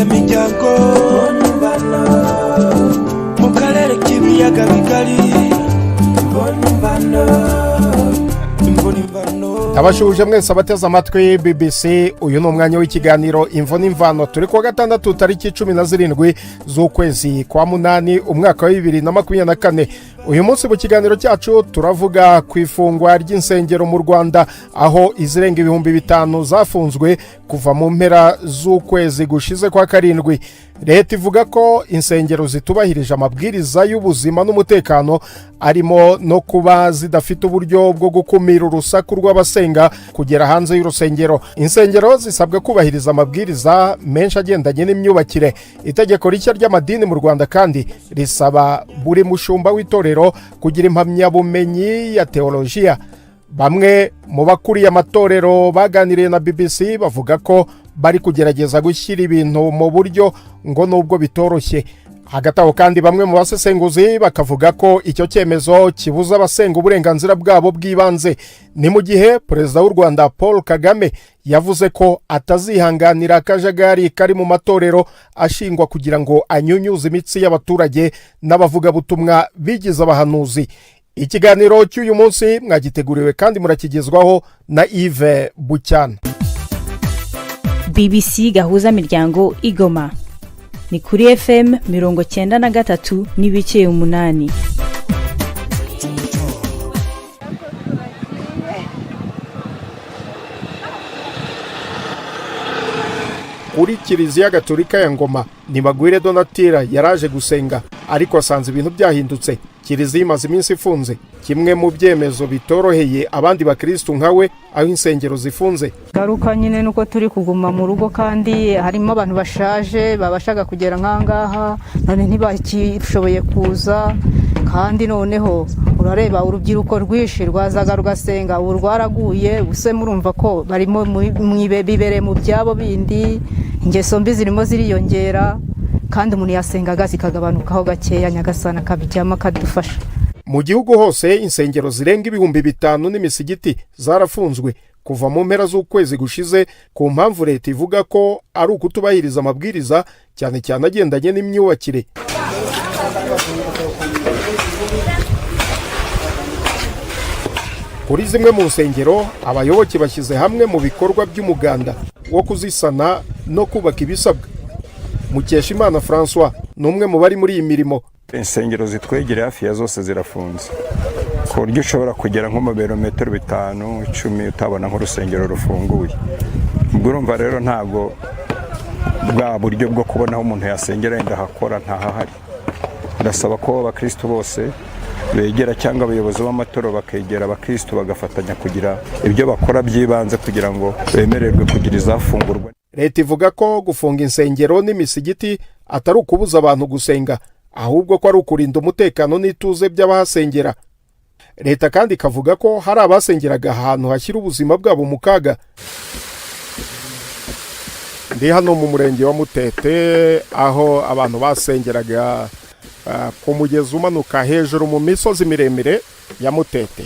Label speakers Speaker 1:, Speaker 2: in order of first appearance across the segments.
Speaker 1: Gahuza miryango mu karere k'ibiyaga bigari. Imvano, imvano, imvano.
Speaker 2: Abashuhuje mwese abateze amatwi BBC, uyu ni umwanya w'ikiganiro Imvo n'Imvano. Turi kuwa gatandatu, tariki 17 z'ukwezi kwa munani, umwaka wa 2024. Uyu munsi mu kiganiro cyacu turavuga ku ifungwa ry'insengero mu Rwanda, aho izirenga 5000 zafunzwe kuva mu mpera z'ukwezi gushize kwa karindwi. Leta ivuga ko insengero zitubahirije amabwiriza y'ubuzima n'umutekano, arimo no kuba zidafite uburyo bwo gukumira urusaku rw'abasenga kugera hanze y'urusengero. Insengero zisabwa kubahiriza amabwiriza menshi agendanye n'imyubakire. Itegeko rishya ry'amadini mu Rwanda kandi risaba buri mushumba w'itorero kugira impamyabumenyi ya teolojiya. Bamwe mu bakuriye amatorero baganiriye na BBC bavuga ko bari kugerageza gushyira ibintu mu buryo, ngo nubwo bitoroshye. Hagati aho kandi, bamwe mu basesenguzi bakavuga ko icyo cyemezo kibuza abasenga uburenganzira bwabo bw'ibanze. Ni mu gihe Perezida w'u Rwanda Paul Kagame yavuze ko atazihanganira akajagari kari mu matorero ashingwa kugira ngo anyunyuze imitsi y'abaturage n'abavugabutumwa bigize abahanuzi. Ikiganiro cy'uyu munsi mwagiteguriwe kandi murakigezwaho na Yves Bucyana.
Speaker 3: BBC Gahuza Miryango Igoma ni kuri FM 93.8.
Speaker 2: Kuri Kiliziya Gatolika ya Ngoma, Ntibagwire Donatira yaraje gusenga, ariko asanze ibintu byahindutse. Kiliziya imaze iminsi ifunze, kimwe mu byemezo bitoroheye abandi bakirisitu nka we, aho insengero zifunze.
Speaker 4: Ngaruka nyine nuko turi kuguma mu rugo, kandi harimo abantu bashaje babashaga kugera nk'ahangaha, none ntibakishoboye kuza. Kandi noneho urareba urubyiruko rwinshi rwazaga rugasenga, ubu rwaraguye. Ubuse murumva ko barimo bibereye mu byabo bindi, ingeso mbi zirimo ziriyongera, kandi umuntu yasengaga zikagabanukaho gakeya. Nyagasana akabijyamo akadufasha.
Speaker 2: Mu gihugu hose, insengero zirenga 5000 n'imisigiti zarafunzwe kuva mu mpera z'ukwezi gushize, ku mpamvu leta ivuga ko ari ukutubahiriza amabwiriza, cyane cyane agendanye n'imyubakire. Kuri zimwe mu nsengero, abayoboke bashyize hamwe mu bikorwa by'umuganda wo kuzisana no kubaka ibisabwa. Mukeshimana Francois ni umwe mu bari muri iyi mirimo.
Speaker 5: Insengero zitwegereye hafi ya zose zirafunze, ku buryo ushobora kugera nko mu birometero 5, 10 utabona nk'urusengero rufunguye. Ubwo urumva rero ntabwo bwa buryo bwo kubona aho umuntu yasengera yenda ahakora ntahahari. Ndasaba ko abakirisitu bose begera, cyangwa abayobozi b'amatorero bakegera abakirisitu, bagafatanya kugira ibyo bakora by'ibanze kugira ngo bemererwe kugira izafungurwa.
Speaker 2: Leta ivuga ko gufunga insengero n'imisigiti atari ukubuza abantu gusenga, ahubwo ko ari ukurinda umutekano n'ituze by'abahasengera. Leta kandi ikavuga ko hari abasengeraga ahantu hashyira ubuzima bwabo mu kaga. Ndi hano mu murenge wa Mutete, aho abantu basengeraga ku mugezi umanuka hejuru mu misozi miremire ya Mutete.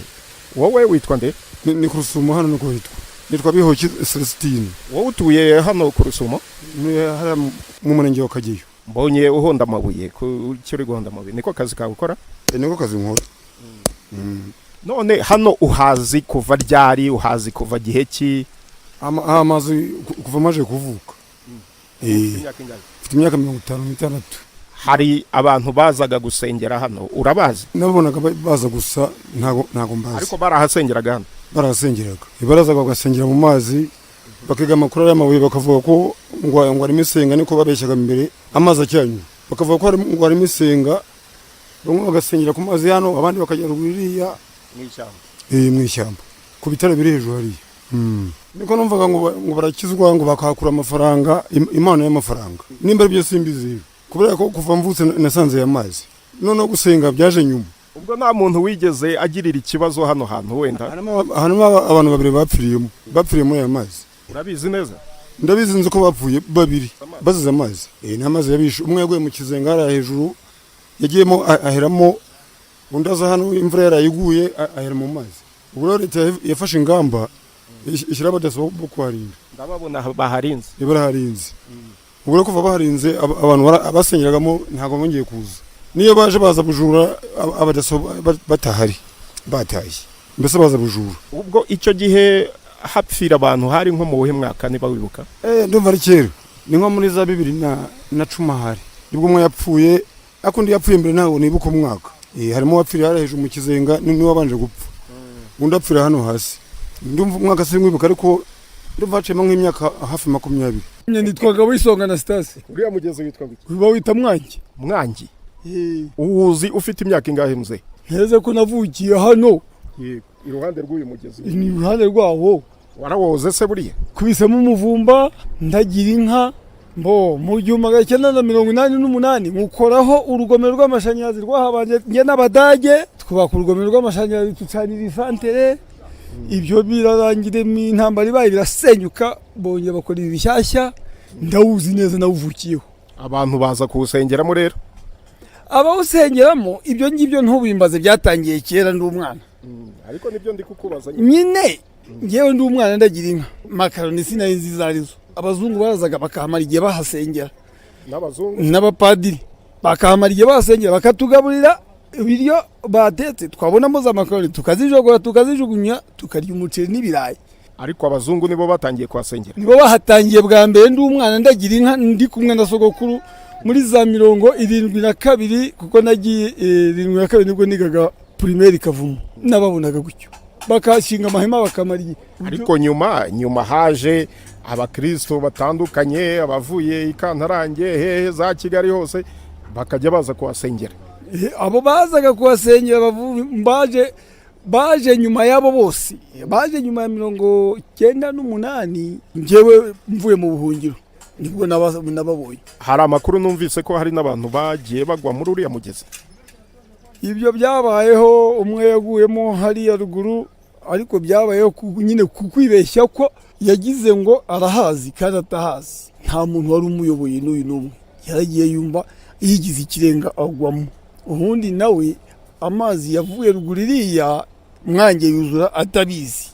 Speaker 2: Wowe witwa nde?
Speaker 6: Ni ku Rusumo hano niko hitwa. Nitwa Bihoki Celestine.
Speaker 2: Wowe utuye hano ku Rusumo?
Speaker 6: Ni hariya mu murenge wa Kageyo.
Speaker 2: Mbonye uhonda amabuye. Ku icyo uri guhonda amabuye, niko kazi kawe ukora?
Speaker 6: Niko kazi nkora.
Speaker 2: None hano uhazi kuva ryari? Uhazi kuva gihe ki?
Speaker 6: Amazi kuva maje kuvuka. Mfite imyaka 56.
Speaker 2: Hari abantu bazaga gusengera hano, urabazi?
Speaker 6: Nabonaga baza gusa, ntago mbazi.
Speaker 2: Ariko barahasengeraga hano?
Speaker 6: Barahasengeraga. Barazaga bagasengera mu mazi, bakiga amakuru y'amabuye, bakavuga ko ngo harimo isenga. Niko babeshyaga mbere amazi acyanywa, bakavuga ko ngo harimo isenga. Bamwe bagasengera ku mazi hano, abandi bakajya ruguru iriya mu ishyamba ku bitaro biri hejuru hariya. Niko numvaga ngo barakizwa, ngo bakahakura amafaranga, impano y'amafaranga. Nimba ari byo simbizi, kubera ko kuva mvutse nasanze aya mazi. Noneho gusenga byaje nyuma.
Speaker 2: Ubwo nta muntu wigeze agirira ikibazo hano hantu wenda?
Speaker 6: Harimo abantu babiri bapfiriyemo, bapfiriye muri aya mazi.
Speaker 2: Urabizi neza?
Speaker 6: Ndabizi, nzi ko bapfuye babiri bazize amazi. Ni amazi yabishe. Umwe yaguye mu kizenga hariya hejuru, yagiyemo aheramo, undi aza hano imvura yarayiguye ahera mu mazi. Ubu rero leta yafashe ingamba, ishyiraho abadaso bo kuharinda.
Speaker 2: Ndababona baharinze.
Speaker 6: Baraharinze. Ubwo rero kuva baharinze abantu basengeragamo ntabwo bongeye kuza. Niyo baje baza bujura, abadaso batahari, bataye, mbese baza bujura.
Speaker 2: Ubwo icyo gihe hapfira abantu hari nko mu buhe mwaka, niba wibuka?
Speaker 6: Ndumva ari kera, ni nko muri za 2010 ahari nibwo umwe yapfuye, ariko undi yapfuye mbere, ntabwo nibuka umwaka. Harimo uwapfiriye hariya hejuru mu Kizenga, niwe wabanje gupfa, undi apfira hano hasi. Ndumva umwaka sinkwibuka, ariko ndumva haciyemo nk'imyaka hafi 20.
Speaker 7: Nitwaga Wisonga Anastase.
Speaker 2: Uriya mugezi witwa ngo iki?
Speaker 7: Bawita Mwangi.
Speaker 2: Mwangi uwuzi ufite imyaka ingahe, muzehe?
Speaker 7: Nteze ko navukiye hano.
Speaker 2: Yego, iruhande rw'uyu mugezi?
Speaker 7: Ni iruhande rwawo.
Speaker 2: Warawoze se buriya?
Speaker 7: Kubisemo umuvumba, ndagira inka mbo mu 1988 nkukoraho urugomero rw'amashanyarazi rwahabanje. Njye n'Abadage twubaka urugomero rw'amashanyarazi, ducanira isantere. Ibyo birarangira, intambara ibaye birasenyuka, bongera bakora ibi bishyashya. Ndawuzi neza, nawuvukiyeho.
Speaker 2: Abantu baza kuwusengeramo rero?
Speaker 7: Abawusengeramo, ibyo ngibyo ntubimbaze, byatangiye kera ndi umwana.
Speaker 2: Ariko nibyo ndi kukubaza nyine.
Speaker 7: Nyine ngewe ndi umwana ndagira inka, makaroni sinari nzi izo arizo. Abazungu barazaga bakahamara igihe bahasengera.
Speaker 2: N'abazungu?
Speaker 7: N'abapadiri bakahamara igihe bahasengera, bakatugaburira ibiryo batetse, twabonamo za makaroni tukazijogora, tukazijugunya, tukarya umuceri n'ibirayi.
Speaker 2: Ariko abazungu nibo batangiye kuhasengera?
Speaker 7: Nibo bahatangiye bwa mbere ndi umwana ndagira inka, ndi kumwe na sogokuru muri za 72, kuko nagiye 72 nibwo nigaga primaire Kavumu. Nababonaga gutyo bakashinga amahema bakamara igihe.
Speaker 2: Ariko nyuma haje abakristo batandukanye, abavuye i Kantarange, hehe, za Kigali hose, bakajya baza kuhasengera.
Speaker 7: Abo bazaga kuhasengera baje nyuma y'abo bose, baje nyuma ya 98, njyewe mvuye mu buhungiro nibwo nababonye.
Speaker 2: Hari amakuru numvise ko hari n'abantu bagiye bagwa muri uriya mugezi.
Speaker 7: Ibyo byabayeho, umwe yaguyemo hariya ruguru, ariko byabayeho nyine ku kwibeshya ko yagize ngo arahazi kandi atahazi. Nta muntu wari umuyoboye n'uyu n'umwe, yaragiye yumva yigize ikirenga agwamo. Ubundi nawe amazi yavuye ruguru iriya Mwange yuzura atabizi.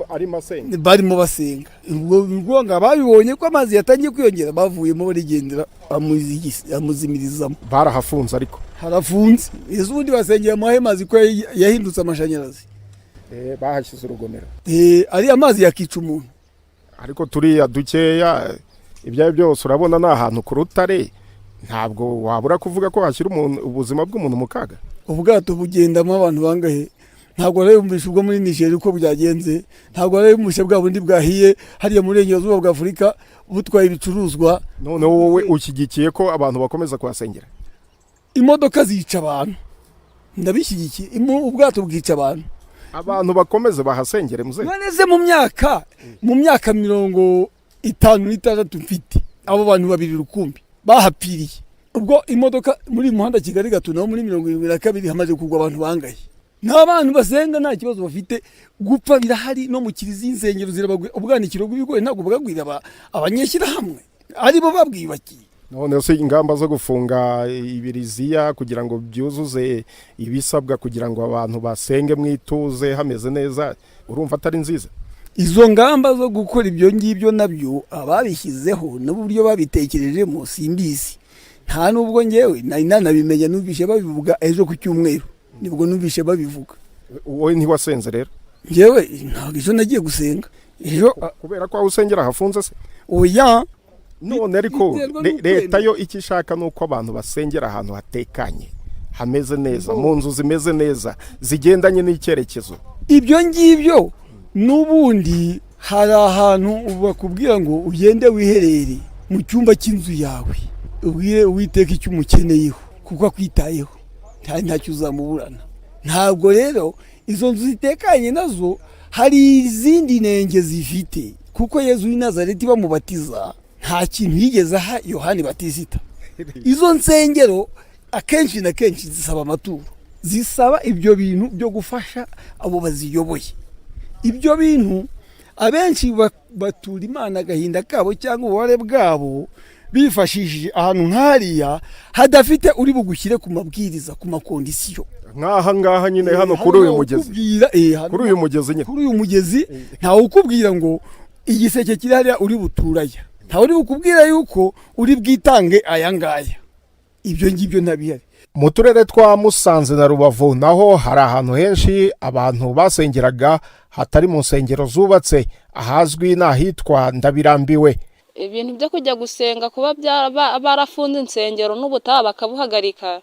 Speaker 2: Arimo asenga?
Speaker 7: Barimo basenga. Ubwo ngo ababibonye ko amazi yatangiye kwiyongera bavuyemo barigendera, amuzimirizamo.
Speaker 2: Barahafunze ariko?
Speaker 7: Harafunze. Ese ubundi basengera amahe mazi ko yahindutse amashanyarazi?
Speaker 2: Bahashyize urugomero.
Speaker 7: Ariya mazi yakica umuntu.
Speaker 2: Ariko turiya dukeya, ibyo ari byo byose urabona ni ahantu ku rutare, ntabwo wabura kuvuga ko hashyira umuntu, ubuzima bw'umuntu mu kaga.
Speaker 7: Ubwato bugendamo abantu bangahe? Ntabwo warayumvisha ubwo muri Nigeria uko byagenze? Ntabwo warayumvisha bwa bundi bwahiye hariya mu burengerazuba bwa Afurika butwaye ibicuruzwa?
Speaker 2: Noneho wowe ushyigikiye ko abantu bakomeza kuhasengera?
Speaker 7: Imodoka zica abantu, ndabishyigikiye. Ubwato bwica abantu.
Speaker 2: Abantu bakomeze bahasengere, muzehe?
Speaker 7: None se mu myaka 56 mfite, abo bantu babiri rukumbi bahapfiriye, ubwo imodoka muri uyu muhanda Kigali Gatuna wo muri 72 hamaze kugwa abantu bangahe? Ni abantu basenga, nta kibazo bafite. Gupfa birahari no mu kiliziya, insengero zirabagwira. Ubwanikiro bw'ibigori ntabwo bwagwira abanyeshyirahamwe aribo babwiyubakiye?
Speaker 2: None se ingamba zo gufunga ibiriziya kugira ngo byuzuze ibisabwa kugira ngo abantu basenge mu ituze hameze neza, urumva atari nziza?
Speaker 7: Izo ngamba zo gukora ibyo ngibyo nabyo, ababishyizeho n'uburyo babitekerejemo simbizi. Nta nubwo ngewe nari nanabimenya, numvishe babivuga ejo ku cyumweru, nibwo numvishe babivuga.
Speaker 2: Wowe ntiwasenze rero?
Speaker 7: Ngewe ntabwo ejo nagiye gusenga ejo.
Speaker 2: Kubera ko aho usengera hafunze se?
Speaker 7: Oya.
Speaker 2: None ariko
Speaker 7: Biterwa n'ukwemera.
Speaker 2: leta yo icyo ishaka ni uko abantu basengera ahantu hatekanye, hameze neza, mu nzu zimeze neza, zigendanye n'icyerekezo.
Speaker 7: Ibyo ngibyo n'ubundi hari ahantu bakubwira ngo ugende wiherere mu cyumba cy'inzu yawe, ubwire Uwiteka icyo umukeneyeho, kuko akwitayeho, ntacyo uzamuburana. Ntabwo rero izo nzu zitekanye nazo hari izindi nenge zifite, kuko Yezu w'i Nazareti bamubatiza nta kintu yigeze aha Yohani Batisita. Izo nsengero akenshi na kenshi zisaba amaturo, zisaba ibyo bintu byo gufasha abo baziyoboye. Ibyo bintu abenshi batura Imana agahinda kabo cyangwa ububabare bwabo bifashishije ahantu nk'hariya hadafite uri bugushyire ku mabwiriza, ku ma conditions.
Speaker 2: Nk'aha ngaha nyine, hano kuri uyu mugezi.
Speaker 7: Ukubwira,
Speaker 2: Kuri uyu mugezi nyine.
Speaker 7: Kuri uyu mugezi ntawe ukubwira ngo igiseke kiri hariya uri buturaya. Ntawe uri bukubwira yuko uri bwitange aya ngaya. Ibyo ngibyo ntabihari.
Speaker 2: Mu turere twa Musanze na Rubavu naho hari ahantu henshi abantu basengeraga hatari mu nsengero zubatse, ahazwi n'ahitwa Ndabirambiwe.
Speaker 8: Ibintu byo kujya gusenga, kuba barafunze insengero n'ubutaha bakabuhagarika,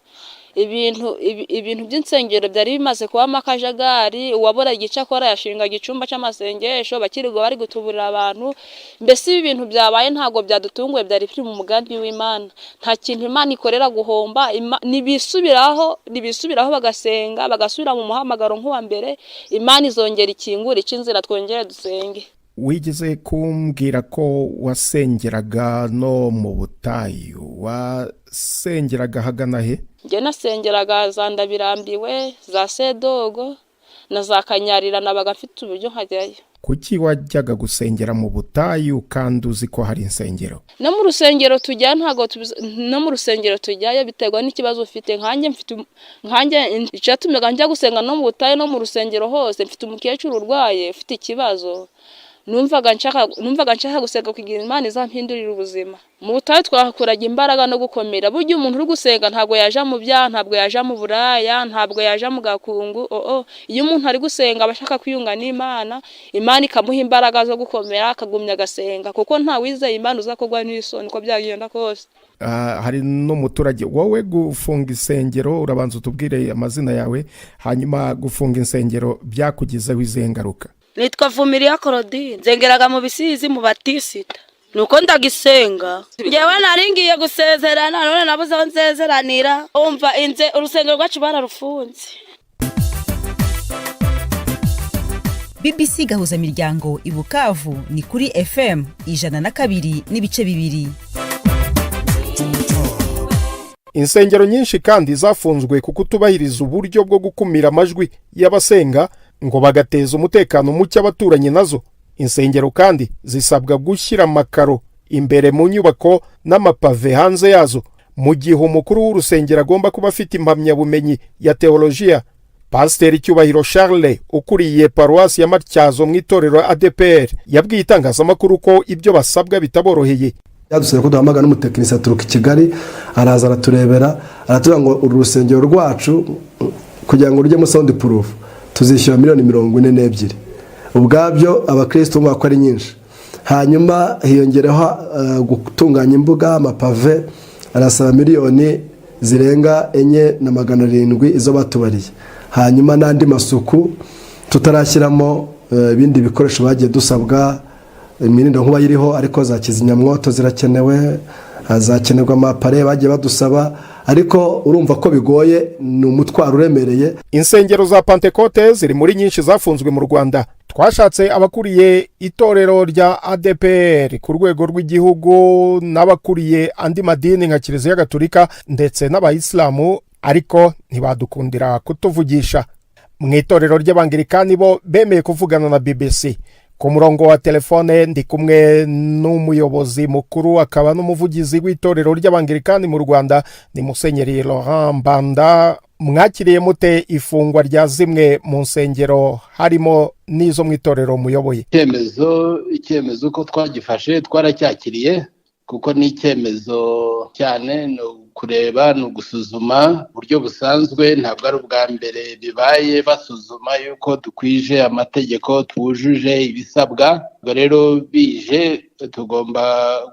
Speaker 8: ibintu by'insengero byari bimaze kubamo akajagari. Uwabura igice akora yashingaga icyumba cy'amasengesho, bakirirwa bari gutuburira abantu. Mbese ibi bintu byabaye ntabwo byadutunguye, byari biri mu mugambi w'Imana. Nta kintu Imana ikorera guhomba. Nibisubiraho bagasenga, bagasubira mu muhamagaro nk'uwa mbere, Imana izongera ikingura ica inzira, twongere dusenge.
Speaker 2: Wigeze kumbwira ko wasengeraga no mu butayu. Wasengeraga hagana he?
Speaker 8: Njye nasengeraga za Ndabirambiwe, za Sedogo na za Kanyarira, nabaga mfite uburyo nkajyayo.
Speaker 2: Kuki wajyaga gusengera mu butayu kandi uzi ko hari insengero?
Speaker 8: No mu rusengero tujya, ntabwo no mu rusengero tujyayo, biterwa n'ikibazo ufite. Nkanjye mfite nkanjye icyatumaga njya gusenga no mu butayu no mu rusengero hose, mfite umukecuru urwaye ufite ikibazo. Numvaga nshaka gusenga kugira Imana izampindurira ubuzima. Mu butayu twahakuraga imbaraga no gukomera. Burya umuntu uri gusenga ntabwo yaja mu byaha, ntabwo yaja mu buraya, ntabwo yaja mu gakungu. Oo, iyo umuntu ari gusenga aba ashaka kwiyunga n'Imana, Imana ikamuha imbaraga zo gukomera, akagumya agasenga, kuko nta wizeye Imana uzakorwa n'isoni uko byagenda kose.
Speaker 2: Hari n'umuturage. Wowe, gufunga insengero, urabanza utubwire amazina yawe, hanyuma gufunga insengero byakugizeho izihe ngaruka?
Speaker 9: Nitwa Vumiriya Korodine, nzengeraga mu Bisizi mu Batisita. Nuko ndagisenga, ngewe nari ngiye gusezerana, none nabuze aho nsezeranira. Umva, inze urusengero rwacu bararufunze.
Speaker 3: BBC Gahuzamiryango i Bukavu ni kuri FM 102.2.
Speaker 2: Insengero nyinshi kandi zafunzwe kuko kutubahiriza uburyo bwo gukumira amajwi y'abasenga ngo bagateza umutekano muke abaturanyi nazo. Insengero kandi zisabwa gushyira amakaro imbere mu nyubako n'amapave hanze yazo, mu gihe umukuru w'urusengero agomba kuba afite impamyabumenyi ya teolojiya. Pasiteri Cyubahiro Charles, ukuriye paruwasi ya Matyazo mu itorero ADEPR, yabwiye itangazamakuru ko ibyo basabwa bitaboroheye.
Speaker 10: Byadusabye ko duhamagara n'umutekinisiye aturuka i Kigali, araza araturebera, aratubwira ngo uru rusengero rwacu kugira ngo rujyemo sound proof tuzishyura miliyoni 42. Ubwabyo abakirisitu bumva ko ari nyinshi. Hanyuma hiyongereho gutunganya imbuga, amapave, arasaba miliyoni zirenga 4 700 izo batubariye. Hanyuma n'andi masuku, tutarashyiramo ibindi bikoresho bagiye dusabwa. Imirindankuba iriho, ariko za kizimyamwoto zirakenewe, hazakenerwa amapare bagiye badusaba. Ariko urumva ko bigoye, ni umutwaro uremereye.
Speaker 2: Insengero za Pantekote ziri muri nyinshi zafunzwe mu Rwanda. Twashatse abakuriye itorero rya ADEPR ku rwego rw'igihugu n'abakuriye andi madini nka Kiliziya Gatolika ndetse n'Abayisilamu, ariko ntibadukundira kutuvugisha. Mu itorero ry'Abangirikani bo bemeye kuvugana na BBC. Ku murongo wa telefone ndi kumwe n'umuyobozi mukuru akaba n'umuvugizi w'itorero ry'Abangirikani mu Rwanda, ni Musenyeri Laurent Mbanda. Mwakiriye mute ifungwa rya zimwe mu nsengero, harimo n'izo mu itorero muyoboye?
Speaker 11: Icyemezo uko twagifashe twaracyakiriye, kuko ni icyemezo cyane, ni ukureba, ni ugusuzuma uburyo busanzwe. Ntabwo ari ubwa mbere bibaye basuzuma yuko dukwije amategeko, twujuje ibisabwa. Ubwo rero bije tugomba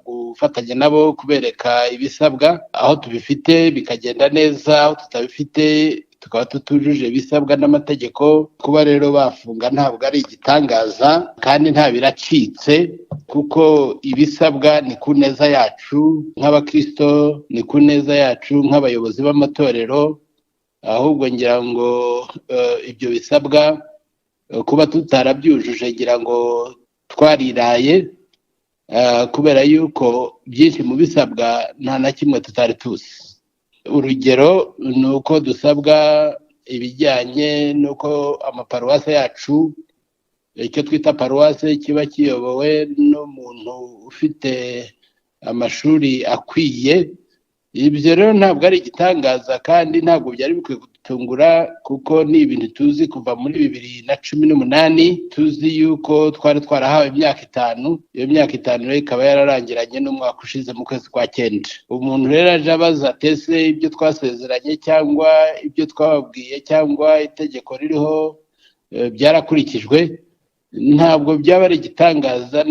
Speaker 11: gufatanya nabo kubereka ibisabwa, aho tubifite bikagenda neza, aho tutabifite tukaba tutujuje ibisabwa n'amategeko. Kuba rero bafunga ntabwo ari igitangaza kandi nta biracitse, kuko ibisabwa ni ku neza yacu nk'abakristo, ni ku neza yacu nk'abayobozi b'amatorero. Ahubwo ngira ngo ibyo bisabwa kuba tutarabyujuje, ngira ngo twariraye, kubera yuko byinshi mu bisabwa nta na kimwe tutari tuzi. Urugero ni uko dusabwa ibijyanye n'uko amaparuwase yacu, icyo twita paruwase, kiba kiyobowe n'umuntu ufite amashuri akwiye. Ibyo rero ntabwo ari igitangaza kandi ntabwo byari bikwiye kudutungura, kuko ni ibintu tuzi kuva muri 2018. Tuzi yuko twari twarahawe imyaka 5, iyo myaka 5 rero ikaba yararangiranye n'umwaka ushize mu kwezi kwa 9. Umuntu rero aje abaza atese ibyo twasezeranye cyangwa ibyo twababwiye cyangwa itegeko ririho byarakurikijwe, ntabwo byaba ari igitangaza,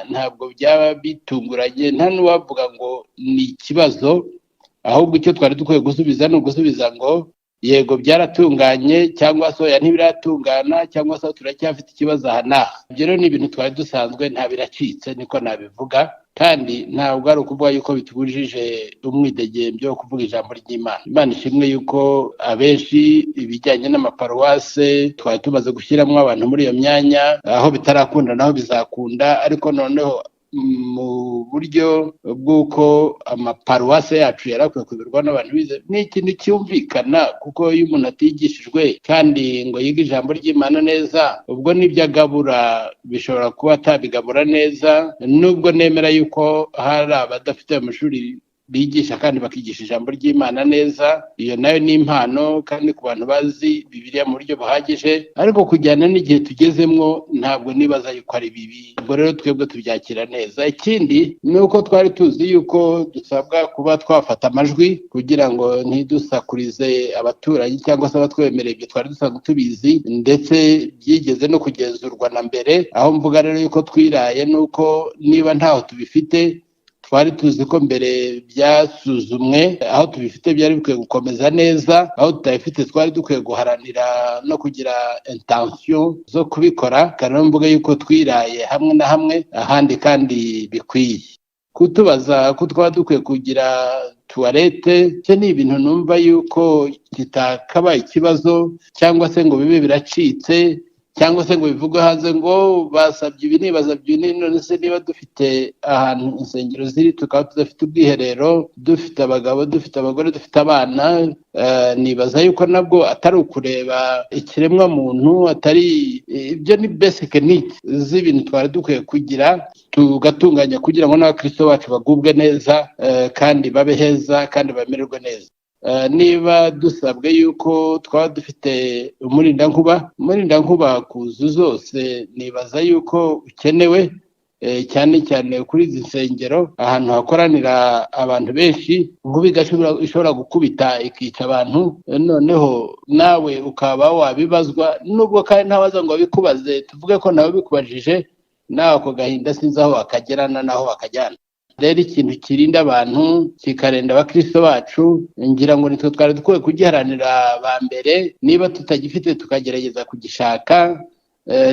Speaker 11: ntabwo byaba bitunguranye, nta n'uwavuga ngo ni ikibazo. Ahubwo icyo twari dukwiye gusubiza ni ugusubiza ngo yego byaratunganye, cyangwa se oya ntibiratungana, cyangwa se turacyafite ikibazo aha n'aha. Ibyo rero ni ibintu twari dusanzwe, nta biracitse, niko nabivuga. Kandi ntabwo ari ukuvuga yuko bitubujije umwidegembyo wo kuvuga ijambo ry'Imana. Imana ishimwe yuko abenshi ibijyanye n'amaparuwase twari tumaze gushyiramo abantu muri iyo myanya, aho bitarakunda naho bizakunda, ariko noneho mu buryo bw'uko amaparuwase yacu yarakwiye kuyoborwa n'abantu bize, ni ikintu cyumvikana, kuko iyo umuntu atigishijwe kandi ngo yige ijambo ry'Imana neza, ubwo n'ibyo agabura bishobora kuba atabigabura neza. Nubwo nemera yuko hari abadafite amashuri bigisha kandi bakigisha ijambo ry'Imana neza, iyo nayo ni impano kandi ku bantu bazi Bibiliya mu buryo buhagije, ariko kujyana n'igihe tugezemwo ntabwo nibaza yuko ari bibi. Ubwo rero twebwe tubyakira neza. Ikindi ni uko twari tuzi yuko dusabwa kuba twafata amajwi kugira ngo ntidusakurize abaturanyi cyangwa se abatwemereye, ibyo twari dusanzwe tubizi, ndetse byigeze no kugenzurwa na mbere. Aho mvuga rero yuko twiraye ni uko niba ntaho tubifite, twari tuzi ko mbere byasuzumwe, aho tubifite byari bikwiye gukomeza neza, aho tutabifite twari dukwiye guharanira no kugira intention zo kubikora. Kandi mvuga yuko twiraye hamwe na hamwe, ahandi kandi bikwiye. Kutubaza ko twaba dukwiye kugira tuwarete, cyo ni ibintu numva yuko kitakabaye ikibazo, cyangwa se ngo bibe biracitse, cyangwa se ngo bivugwe hanze ngo basabye ibi nibasabye ibi. None se niba dufite ahantu insengero ziri tukaba tudafite ubwiherero, dufite abagabo, dufite abagore, dufite abana, nibaza yuko nabwo atari ukureba ikiremwa muntu, atari ibyo, ni basic needs z'ibintu twari dukwiye kugira tugatunganya kugira ngo n'abakristo bacu bagubwe neza, kandi babe heza kandi bamererwe neza. Niba dusabwe yuko twaba dufite umurindankuba ku nzu zose, nibaza yuko ukenewe, cyane cyane kuri izi nsengero ahantu hakoranira abantu benshi, inkuba ishobora gukubita ikica abantu, noneho nawe ukaba wabibazwa, nubwo kandi ntabaza ngo abikubaze, tuvuge ko nawe bikubajije, nawe ako gahinda sinzi aho wakagerana n'aho wakajyana. Rero ikintu kirinda abantu kikarinda abakristo bacu, ngira ngo nitwe twari dukwiye kugiharanira ba mbere, niba tutagifite tukagerageza kugishaka.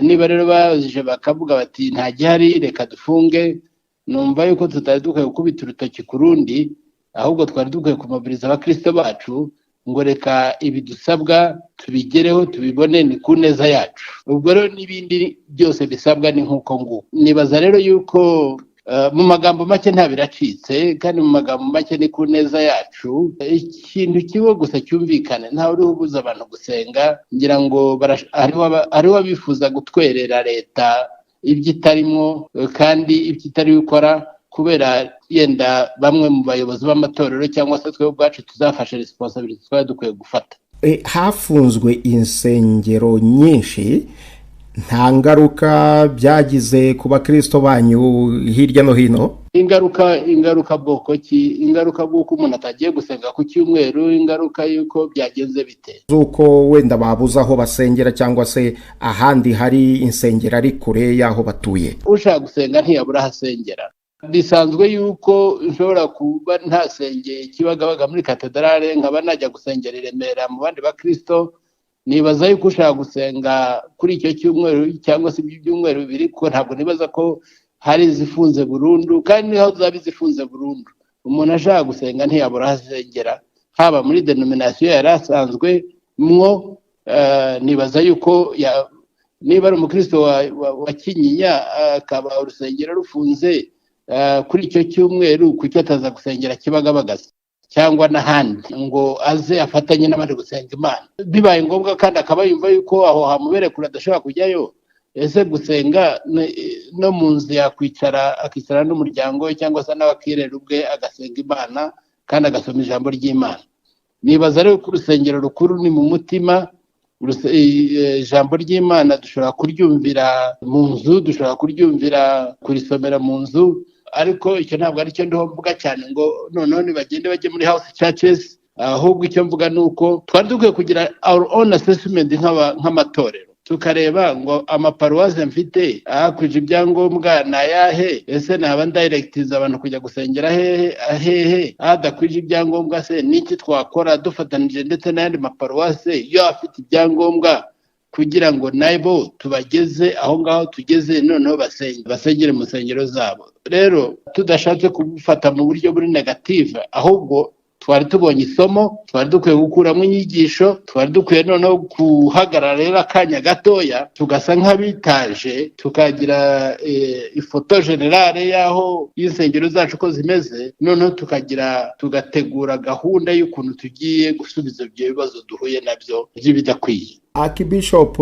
Speaker 11: Niba rero baje bakavuga bati nta gihari reka dufunge, numva yuko tutari dukwiye gukubita urutoki ku rundi, ahubwo twari dukwiye kumobiriza abakristo bacu ngo reka ibi dusabwa tubigereho, tubibone, ni ku neza yacu. Ubwo rero n'ibindi byose bisabwa ni nk'uko nguko. Nibaza rero yuko mu magambo make nta biracitse, kandi mu magambo make ni ku neza yacu. Ikintu kimwe gusa cyumvikane, ntawe uriho ubuza abantu gusenga, ngira ngo hariho abifuza gutwerera leta ibyo itarimo kandi ibyo itari gukora, kubera yenda bamwe mu bayobozi b'amatorero cyangwa se twe ubwacu tuzafasha responsibility twari dukwiye gufata.
Speaker 2: Hafunzwe insengero nyinshi, nta ngaruka byagize ku bakristo banyu hirya no hino?
Speaker 11: Ingaruka bwoko ki? Ingaruka bw'uko umuntu atagiye gusenga ku cyumweru, ingaruka y'uko byagenze bite?
Speaker 2: Z'uko wenda babuze aho basengera cyangwa se ahandi hari insengero ari kure y'aho batuye.
Speaker 11: Ushaka gusenga ntiyabura aho asengera. Bisanzwe yuko nshobora kuba ntasengeye Kibagabaga muri katedrale, nkaba najya gusengera i Remera mu bandi bakristo. Nibaza yuko ushaka gusenga kuri icyo cyumweru cyangwa se ibyumweru bibiri, kuko ntabwo nibaza ko hari izifunze burundu, kandi niho zaba izifunze burundu, umuntu ashaka gusenga ntiyabura aho asengera, haba muri denomination yari asanzwe mwo. Nibaza yuko niba ari umukristo wa Kinyinya akaba urusengero rufunze kuri icyo cyumweru, kuki ataza gusengera Kibagabaga cyangwa n'ahandi ngo aze afatanye n'abandi gusenga Imana? Bibaye ngombwa kandi akaba yumva yuko aho hamubere kure adashobora kujyayo, ese gusenga no mu nzu yakwicara akicara n'umuryango we cyangwa se n'abakirera ubwe agasenga Imana. kandi agasoma ijambo ry'Imana. Nibaza rero ko urusengero rukuru ni mu mutima. Ijambo ry'Imana dushobora kuryumvira mu nzu, dushobora kuryumvira kurisomera mu nzu, ariko icyo ntabwo ari cyo ndiho mvuga cyane ngo noneho nibagende bajye muri house churches. Ahubwo icyo mvuga ni uko twari dukwiye kugira our own assessment nk'amatorero, tukareba ngo amaparuwase mfite ahakwije ibyangombwa ni ayahe? Ese naba ndirectinze abantu kujya gusengera hehe hehe? Ahadakwije ibyangombwa se niki twakora dufatanije ndetse n'ayandi maparuwase yo afite ibyangombwa, kugira ngo nabo tubageze aho ngaho tugeze, noneho basengere mu nsengero zabo? Rero tudashatse kubifata mu buryo buri negative, ahubwo twari tubonye isomo, twari dukwiye gukuramo inyigisho, twari dukwiye noneho guhagarara rero akanya gatoya, tugasa nk'abitaje, tukagira ifoto générale y'aho y'insengero zacu uko zimeze, noneho tukagira tugategura gahunda y'ukuntu tugiye gusubiza ibyo bibazo duhuye nabyo by'ibidakwiye.
Speaker 2: Archbishop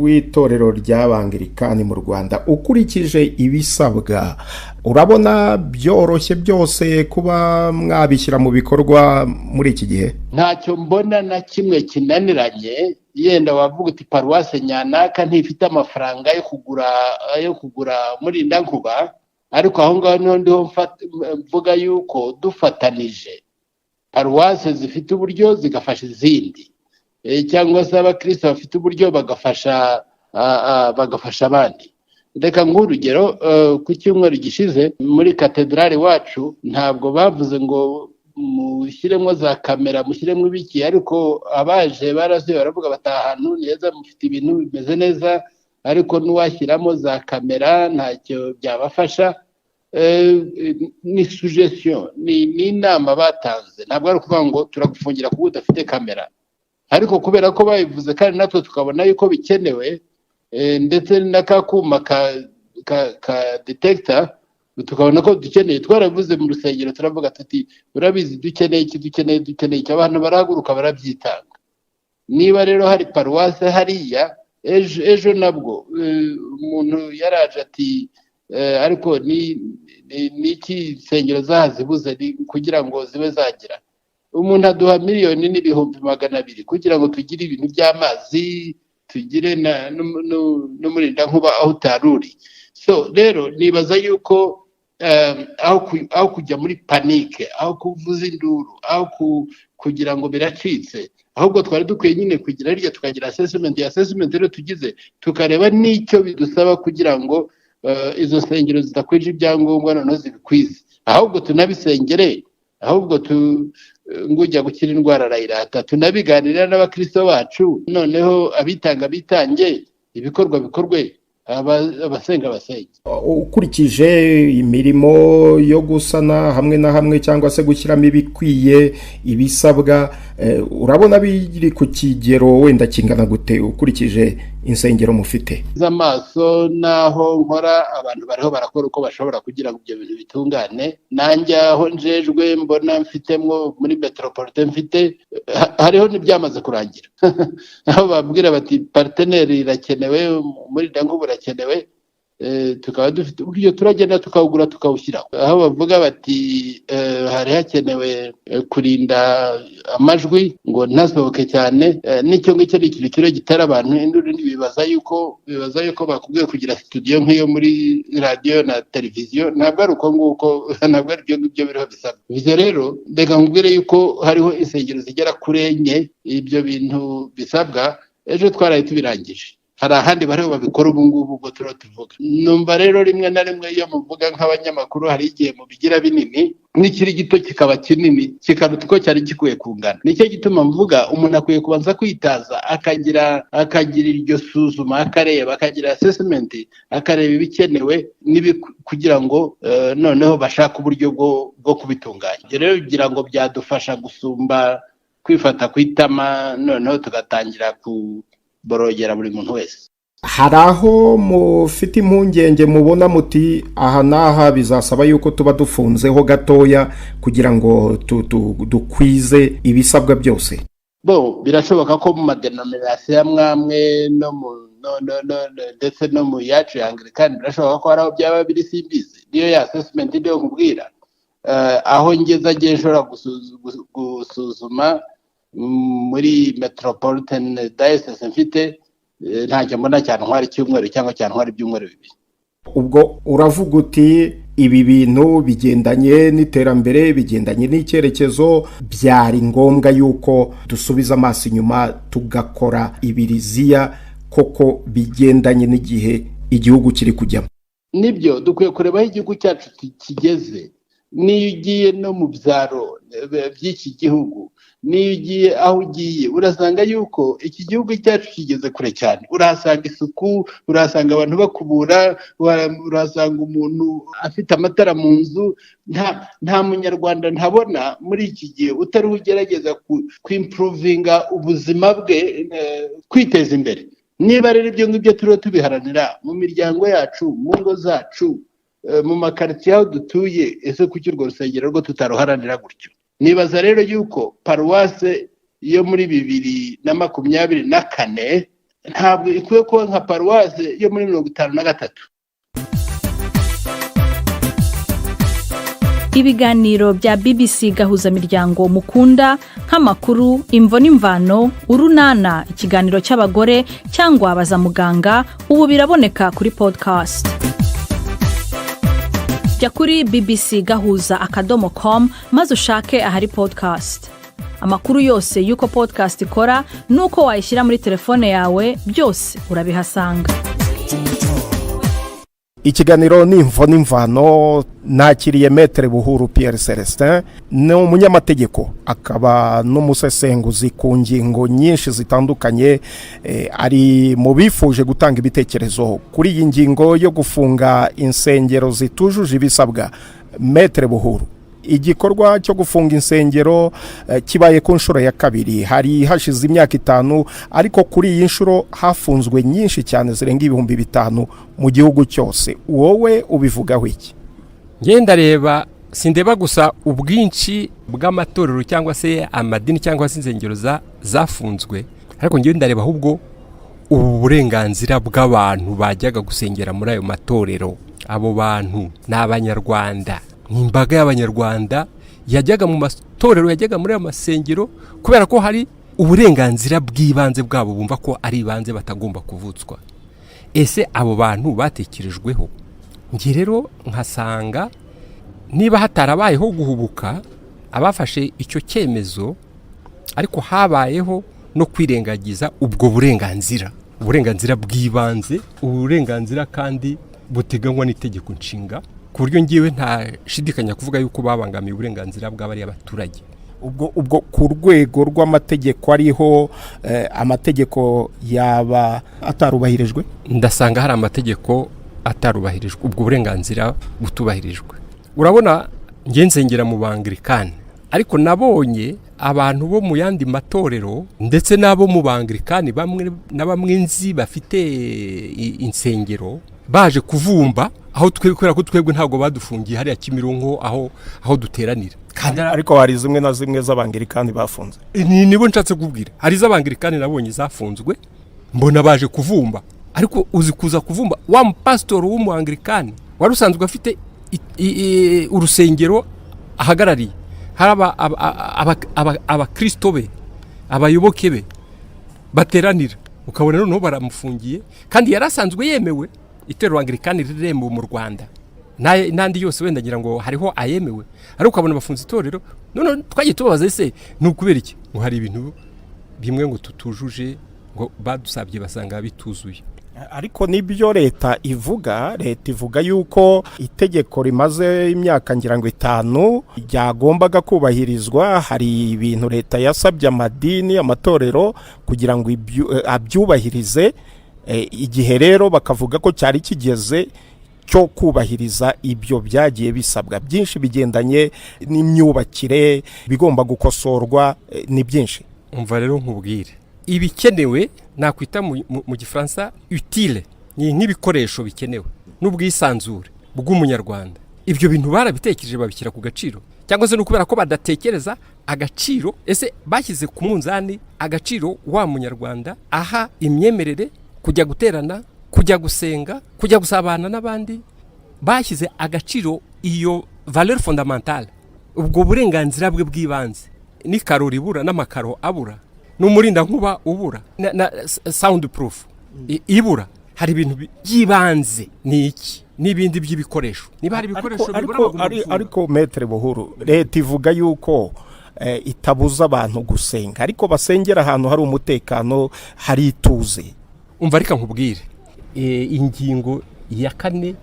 Speaker 2: w'itorero ry'Abangirikani mu Rwanda, ukurikije ibisabwa, urabona byoroshye byose kuba mwabishyira mu bikorwa muri iki gihe?
Speaker 11: Ntacyo mbona na kimwe kinaniranye. Yenda wavuga uti paruwase nyanaka ntifite amafaranga yo kugura murindankuba, ariko aho ngaho niho ndiho mvuga yuko dufatanije, paruwase zifite uburyo zigafasha izindi, cyangwa se abakristo bafite uburyo bagafasha abandi. Reka nguhe urugero: ku cyumweru gishize muri katedrali wacu ntabwo bavuze ngo mushyiremo za kamera, mushyiremo ibiki, ariko abaje barazuye baravuga bati ahantu ni heza, mufite ibintu bimeze neza, ariko n'uwashyiramo za kamera ntacyo byabafasha. Ni suggestion, ni inama batanze, ntabwo ari ukuvuga ngo turagufungira kuko udafite kamera. Ariko kubera ko babivuze kandi natwe tukabona yuko bikenewe, ndetse n'aka kuma ka detector tukabona ko dukeneye, twaravuze mu rusengero, turavuga tuti urabizi dukeneye iki, dukeneye iki, abantu barahaguruka barabyitanga. Niba rero hari paruwase hariya, ejo ejo nabwo umuntu yaraje ati ariko ni iki insengero zahazibuze ni kugira ngo zibe zagira? Umuntu aduha 1,200,000 kugira ngo tugire ibintu by'amazi, tugire n'umurindankuba aho utari uri. So rero nibaza yuko aho kujya muri panique, aho kuvuza induru, aho kugira ngo biracitse, ahubwo twari dukwiye nyine kugira hirya tukagira assessment. Ya assessment rero tugize, tukareba n'icyo bidusaba kugira ngo izo nsengero zidakwije ibyangombwa noneho zibikwize, ahubwo tunabisengere, ahubwo tu ngujya gukira indwara arayirata, tunabiganirira n'abakristo bacu, noneho abitanga bitange, ibikorwa bikorwe, abasenga basenge.
Speaker 2: Ukurikije imirimo yo gusana hamwe na hamwe cyangwa se gushyiramo ibikwiye ibisabwa, urabona biri ku kigero wenda kingana gute ukurikije insengero mufite?
Speaker 11: Z'amaso n'aho nkora, abantu bariho barakora uko bashobora kugira ngo ibyo bintu bitungane. Nanjye aho njejwe mbona mfitemwo muri métropolitain mfite hariho n'ibyamaze kurangira, aho babwira bati partenaire irakenewe, umurindankuba urakenewe, tukaba dufite uburyo turagenda tukawugura tukawushyiraho. Aho bavuga bati hari hakenewe kurinda amajwi ngo ntasohoke cyane, n'icyo ngicyo ni ikintu kiriho gitera abantu induru. Bibaza yuko bakubwiye kugira studio nk'iyo muri radiyo na televiziyo. Ntabwo ari uko nguko, ntabwo ari ibyo ngibyo biriho bisabwa. Ibyo rero reka nkubwire yuko hariho insengero zigera kuri enye ibyo bintu bisabwa, ejo twaraye tubirangije. Hari ahandi bariho babikora ubu ngubu ubwo turiho tuvuga. Numva rero rimwe na rimwe iyo muvuga nk'abanyamakuru hari igihe mubigira binini, n'ikiri gito kikaba kinini kikaruta uko cyari gikwiye kungana. Nicyo gituma mvuga umuntu akwiye kubanza kwitaza, akagira iryo suzuma, akareba, akagira assessment, akareba ibikenewe kugira ngo noneho bashake uburyo bwo kubitunganya. Ibyo rero kugira ngo byadufasha gusumba kwifata ku itama, noneho tugatangira kuborogera buri muntu wese.
Speaker 2: Hari aho mufite impungenge, mubona muti aha n'aha bizasaba yuko tuba dufunzeho gatoya kugira ngo dukwize ibisabwa byose?
Speaker 11: Bo birashoboka ko mu madenomination amwe amwe no mu no no no no- ndetse no mu yacu ya Anglikani birashoboka ko hari aho byaba biri, simbizi. Niyo ya assessment niyo nkubwira. Aho ngeze agiye nshobora gusuzuma muri metropolitan diocese mfite, ntacyo mbona cyantwara icyumweru cyangwa cyantwara ibyumweru 2.
Speaker 2: Ubwo uravuga uti ibi bintu bigendanye n'iterambere, bigendanye n'icyerekezo, byari ngombwa yuko dusubiza amaso inyuma tugakora ibiriziya koko bigendanye n'igihe igihugu kiri kujyamo.
Speaker 11: Nibyo, dukwiye kureba aho igihugu cyacu kigeze. N'iyo ugiye no mu byaro by'iki gihugu, n'iyo ugiye aho ugiye, urasanga yuko iki gihugu cyacu kigeze kure cyane. Urahasanga isuku, urahasanga abantu bakubura, urahasanga umuntu afite amatara mu nzu. Nta munyarwanda ntabona muri iki gihe utari ugerageza kwimprovinga ubuzima bwe, kwiteza imbere. Niba rero ibyo ngibyo turiho tubiharanira mu miryango yacu, mu ngo zacu, mu makaritsiye aho dutuye, ese kuki urwo rusengero rwo tutaruharanira gutyo? Nibaza rero yuko paruwase yo muri 2024 ntabwo ikwiye kuba nka paruwase yo muri 53.
Speaker 12: Ibiganiro bya BBC Gahuzamiryango mukunda nk'amakuru, Imvo n'Imvano, Urunana, ikiganiro cy'abagore cyangwa Baza Muganga, ubu biraboneka kuri podcast. Jya kuri bbcgahuza.com maze ushake ahari podcast. Amakuru yose y'uko podcast ikora n'uko wayishyira muri telefone yawe, byose urabihasanga.
Speaker 2: Ikiganiro ni Imvo n'Imvano. Nakiriye Maître Buhuru Pierre Celestin, ni umunyamategeko akaba n'umusesenguzi ku ngingo nyinshi zitandukanye. Ari mu bifuje gutanga ibitekerezo kuri iyi ngingo yo gufunga insengero zitujuje ibisabwa. Maître Buhuru, igikorwa cyo gufunga insengero kibaye ku nshuro ya kabiri. Hari hashize imyaka 5, ariko kuri iyi nshuro hafunzwe nyinshi cyane zirenga 5000 mu gihugu cyose. Wowe ubivugaho iki?
Speaker 13: Ngenda reba, sindeba gusa ubwinshi bw'amatorero cyangwa se amadini cyangwa se insengero zafunzwe, ariko ngenda ndareba ahubwo ubu burenganzira bw'abantu bajyaga gusengera muri ayo matorero. Abo bantu ni Abanyarwanda, ni imbaga y'Abanyarwanda yajyaga mu matorero, yajyaga muri ayo masengero, kubera ko hari uburenganzira bw'ibanze bwabo bumva ko ari ibanze batagomba kuvutswa. Ese abo bantu batekerejweho? Njye rero nkasanga niba hatarabayeho guhubuka abafashe icyo cyemezo, ariko habayeho no kwirengagiza ubwo burenganzira, uburenganzira bw'ibanze, uburenganzira kandi buteganywa n'itegeko nshinga, ku buryo ngiwe ntashidikanya kuvuga yuko babangamiye uburenganzira bw'abariya baturage.
Speaker 2: Ubwo ku rwego rw'amategeko ariho, amategeko yaba atarubahirijwe?
Speaker 13: Ndasanga hari amategeko atarubahirijwe, ubwo burenganzira butubahirijwe. Urabona, njye nsengera mu Bangirikani, ariko nabonye abantu bo mu yandi matorero ndetse n'abo mu Bangirikani bamwe na bamwe nzi bafite insengero baje kuvumba aho twe, kubera ko twebwe ntabwo badufungiye hariya Kimironko aho duteranira.
Speaker 2: Ariko hari zimwe na zimwe z'Abangirikani bafunze.
Speaker 13: Nibo nshatse kubwira. Hari iz'Abangirikani nabonye zafunzwe, mbona baje kuvumba. Ariko uzi kuza kuvumba wa mupasitori w'Umuangirikani wari usanzwe afite urusengero ahagarariye, hari abakristo be, abayoboke be bateranira, ukabona noneho baramufungiye kandi yari asanzwe yemewe. Itorero Angirikani riremewe mu Rwanda n'andi yose, wenda ngira ngo hariho ayemewe, ariko ukabona bafunze itorero. None twagiye tubabaza, ese ni ukubera iki? Ngo hari ibintu bimwe ngo tutujuje, ngo badusabye basanga bituzuye.
Speaker 2: Ariko nibyo leta ivuga. Leta ivuga yuko itegeko rimaze imyaka ngira ngo 5 ryagombaga kubahirizwa. Hari ibintu leta yasabye amadini, amatorero kugira ngo abyubahirize. Igihe rero bakavuga ko cyari kigeze cyo kubahiriza ibyo byagiye bisabwa byinshi bigendanye n'imyubakire, bigomba gukosorwa, ni byinshi.
Speaker 13: Umva rero nkubwire, ibikenewe nakwita mu Gifaransa utile, ni nk'ibikoresho bikenewe n'ubwisanzure bw'Umunyarwanda. Ibyo bintu barabitekereje babishyira ku gaciro, cyangwa se ni ukubera ko badatekereza agaciro? Ese bashyize ku munzani agaciro wa Munyarwanda aha imyemerere, kujya guterana, kujya gusenga, kujya gusabana n'abandi? Bashyize agaciro iyo valeur fondamentale, ubwo burenganzira bwe bw'ibanze, n'ikaro ribura, n'amakaro abura, n'umurindankuba ubura, na sound proof ibura. Hari ibintu by'ibanze, ni iki n'ibindi by'ibikoresho, niba hari ibikoresho bibura, bagomba gufunga.
Speaker 2: Ariko Maître Buhuru, leta ivuga yuko itabuza abantu gusenga, ariko basengera ahantu hari umutekano, hari ituze.
Speaker 13: Umva, reka nkubwire. Ingingo ya 4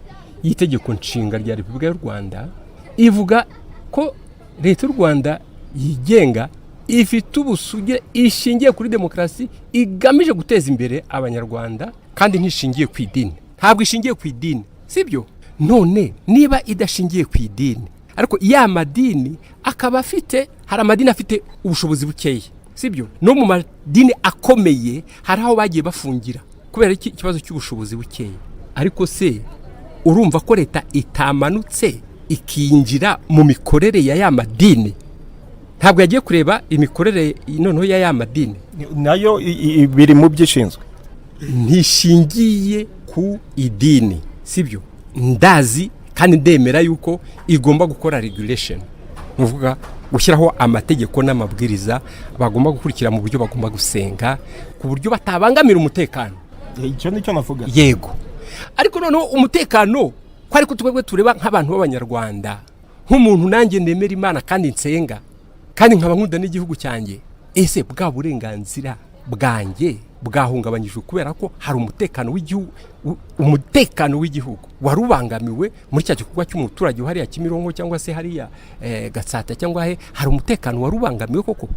Speaker 13: y'itegeko nshinga rya Repubulika y'u Rwanda ivuga ko leta y'u Rwanda yigenga, ifite ubusugire, ishingiye kuri demokarasi, igamije guteza imbere Abanyarwanda, kandi ntishingiye ku idini. Ntabwo ishingiye ku idini, sibyo? None niba idashingiye ku idini, ariko ya madini akaba afite, hari amadini afite ubushobozi bukeya, sibyo? No mu madini akomeye hari aho bagiye bafungira kubera iki? Ikibazo cy'ubushobozi bukeya. Ariko se urumva ko leta itamanutse ikinjira mu mikorere ya madini? Ntabwo yagiye kureba imikorere noneho ya madini?
Speaker 2: Nayo biri mu byo ishinzwe.
Speaker 13: Ntishingiye ku idini, sibyo? Ndazi kandi ndemera yuko igomba gukora regulation, ni ukuvuga gushyiraho amategeko n'amabwiriza bagomba gukurikira mu buryo bagomba gusenga, ku buryo batabangamira umutekano.
Speaker 2: Icyo nicyo navuga.
Speaker 13: Yego, ariko noneho umutekano ko ariko twebwe tureba nk'abantu b'Abanyarwanda, nk'umuntu nanjye nemera Imana kandi nsenga kandi nkaba nkunda n'igihugu cyanjye, ese bwa burenganzira bwanjye bwahungabanyijwe kubera ko hari umutekano w'igihugu, umutekano w'igihugu wari ubangamiwe muri cya gikorwa cy'umuturage hariya Kimironko cyangwa se hariya Gatsata cyangwa he? Hari umutekano wari ubangamiwe koko?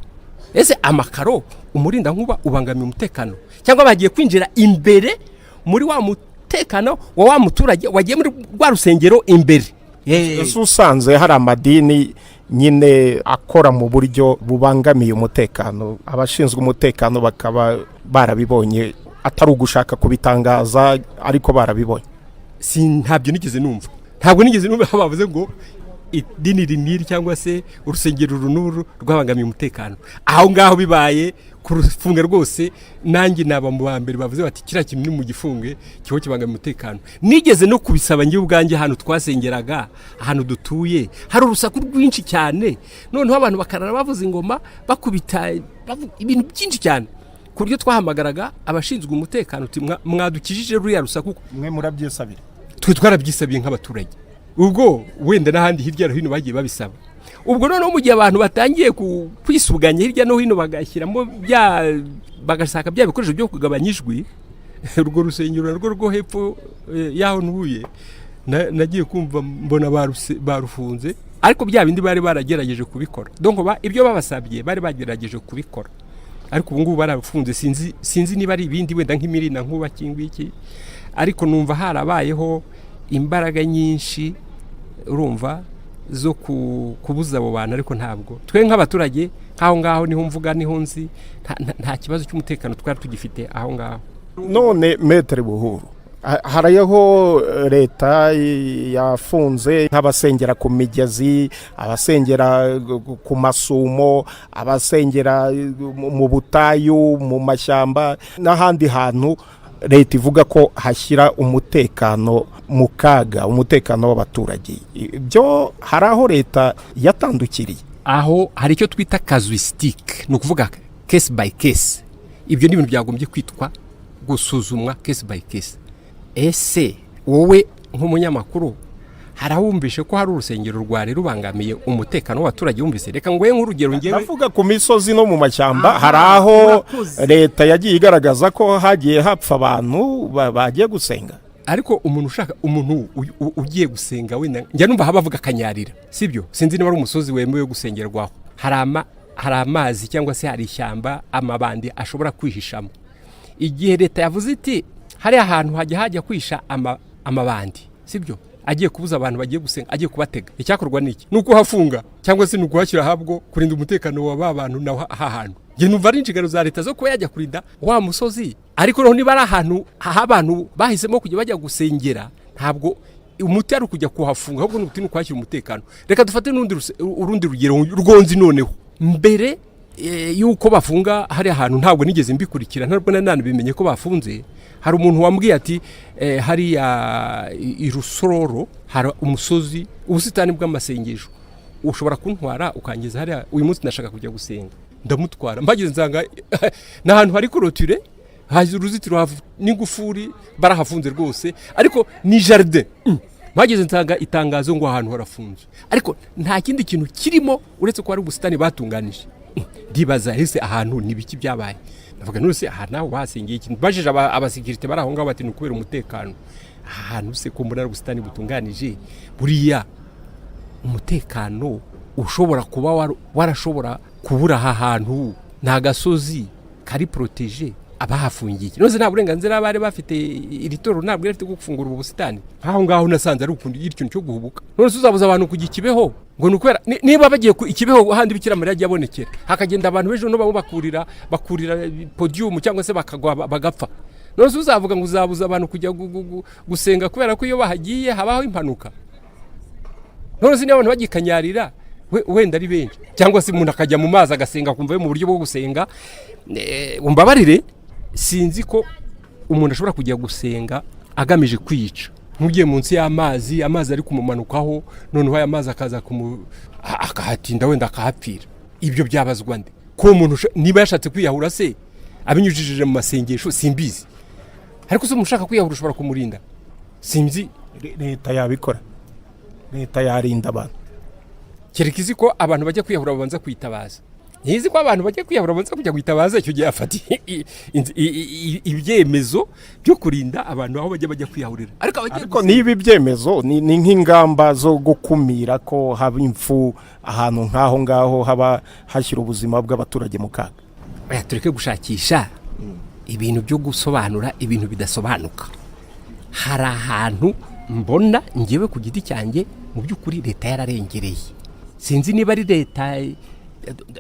Speaker 13: Ese amakaro, umurindankuba ubangamiye umutekano, cyangwa bagiye kwinjira imbere muri wa mutekano wa muturage wagiye muri rwa rusengero imbere?
Speaker 2: Ese usanze hari amadini nyine akora mu buryo bubangamiye umutekano, abashinzwe umutekano bakaba barabibonye, atari ugushaka kubitangaza ariko barabibonye?
Speaker 13: Si ntabyo nigeze numva, ntabwo nigeze numva aho bavuze ngo idini iri n'iri cyangwa se urusengero uru n'uru rwabangamiye umutekano. Aho ngaho bibaye kurufunga rwose, nanjye naba mu ba mbere bavuze bati: "Kiriya kintu ni mu gifunge, kiho kibangamiye umutekano." Nigeze no kubisaba njye ubwanjye. Ahantu twasengeraga, ahantu dutuye, hari urusaku rwinshi cyane, noneho abantu bakarara bavuza ingoma, bakubita, ibintu byinshi cyane, ku buryo twahamagaraga abashinzwe umutekano uti: "Mwadukijije ruriya rusaku."
Speaker 2: Mwe murabyisabira?
Speaker 13: Twe twarabyisabiye nk'abaturage. Ubwo wenda n'ahandi hirya no hino bagiye babisaba. Ubwo noneho mu gihe abantu batangiye kwisuganya hirya no hino, bagashyiramo bya, bagashaka bya bikoresho byo kugabanya ijwi, urwo rusengero narwo rwo hepfo y'aho ntuye, nagiye kumva mbona barufunze, ariko bya bindi bari baragerageje kubikora. Donc ibyo babasabye bari bagerageje kubikora, ariko ubu ngubu barafunze. Sinzi niba ari ibindi wenda nk'imirina nkuba cyangwa iki, ariko numva harabayeho imbaraga nyinshi, urumva, zo kubuza abo bantu. Ariko ntabwo twe nk'abaturage nk'aho ngaho niho mvuga, niho nzi, nta kibazo cy'umutekano twari tugifite aho ngaho.
Speaker 2: None Maître Buhuru, hariho leta yafunze nk'abasengera ku migezi, abasengera ku masumo, abasengera mu butayu, mu mashyamba n'ahandi hantu leta ivuga ko hashyira umutekano mu kaga, umutekano w'abaturage. Ibyo hari aho leta yatandukiriye?
Speaker 13: Aho hari icyo twita casuistique, ni ukuvuga case by case. Ibyo ni ibintu byagombye kwitwa gusuzumwa case by case. Ese wowe nk'umunyamakuru hari aho wumvishe ko hari urusengero rwari rubangamiye umutekano w'abaturage? Wumvise? Reka nguhe nk'urugero ngewe.
Speaker 2: Ndavuga ku misozi no mu mashyamba. Hari aho leta yagiye igaragaza ko hagiye hapfa abantu bagiye gusenga.
Speaker 13: Ariko umuntu ushaka, umuntu ugiye gusenga, wenda njya numva haba bavuga Kanyarira, sibyo? Sinzi niba ari umusozi wemewe gusengerwaho. Hari amazi cyangwa se hari ishyamba amabandi ashobora kwihishamo. Igihe leta yavuze iti hariya ahantu hajya kwihisha amabandi, sibyo, agiye kubuza abantu bagiye gusenga, agiye kubatega, icyakorwa ni iki? Ni ukuhafunga cyangwa se ni ukuhashyira ahabwo kurinda umutekano wa ba bantu naho aha hantu? Njye numva ari inshingano za leta zo kuba yajya kurinda wa musozi. Ariko noneho niba ari ahantu aho abantu bahisemo kujya bajya gusengera, ntabwo umuti ari ukujya kuhafunga, ahubwo ni umuti ni ukuhashyira umutekano. Reka dufate n'urundi urundi rugero rwonzi. Noneho mbere y'uko bafunga hariya hantu, ntabwo nigeze mbikurikira, ntabwo nari nanabimenye ko bafunze. Hari umuntu wambwiye ati hariya i Rusororo hari umusozi, ubusitani bw'amasengesho, ushobora kuntwara ukangeza hariya? Uyu munsi ndashaka kujya gusenga. Ndamutwara, mbageze nsanga ni ahantu hari clôture, hazi uruzitiro n'ingufuri, barahafunze rwose, ariko ni jardin. Mpageze nsanga itangazo ngo ahantu harafunze, ariko nta kindi kintu kirimo uretse ko hari ubusitani batunganije. Ndibaza, ese ahantu ni biki byabaye? Ndavuga, none se aha nawe wahasengeye ikintu? Bajije abasekirite bari aho ngaho, bati ni ukubera umutekano. Aha hantu se ko mbona ari ubusitani butunganije, buriya umutekano ushobora kuba warashobora kubura aha hantu? Ni agasozi kari protégé, abahafungiye none nta burenganzira bari bafite? Iri torero ntabwo rifite bwo gufungura ubu busitani. Nk'aho ngaho nasanze ari ukuntu ikintu cyo guhubuka. None se uzabuza abantu kujya ikibeho ngo ni ukubera niba bagiye ku ikibeho, handi Bikira Mariya ajya abonekera, hakagenda abantu benshi, noneho bamwe bakurira podium cyangwa se bakagwa bagapfa? None se uzavuga ngo uzabuza abantu kujya gusenga kubera ko iyo bahagiye habaho impanuka? None se niba abantu bagikanyarira wenda ari benshi, cyangwa se umuntu akajya mu mazi agasenga, akumva mu buryo bwo gusenga, umbabarire, sinzi ko umuntu ashobora kujya gusenga agamije kwica. Nk'ugiye munsi y'amazi, amazi ari kumumanukaho, noneho aya mazi akaza akahatinda, wenda akahapfira, ibyo byabazwa nde? Ko umuntu niba yashatse kwiyahura se abinyujije mu masengesho, simbizi. Ariko se umuntu ushaka kwiyahura ushobora kumurinda? Sinzi.
Speaker 2: Leta yabikora, leta yarinda abantu.
Speaker 13: Kereka izi ko abantu bajya kwiyahura babanza kwitabaza. Ntizi ko abantu bajya kwiyahura babanza kujya kwitabaza, icyo gihe afata ibyemezo byo kurinda abantu aho bajya kwiyahurira. Ariko abagiye
Speaker 2: Ariko niba ibyemezo ni nk'ingamba zo gukumira ko haba impfu ahantu nk'aho ngaho haba hashyira ubuzima bw'abaturage mu kaga.
Speaker 13: Oya, tureke gushakisha ibintu byo gusobanura ibintu bidasobanuka. Hari ahantu mbona ngewe ku giti cyanjye mu by'ukuri leta yararengereye. Sinzi niba ari leta,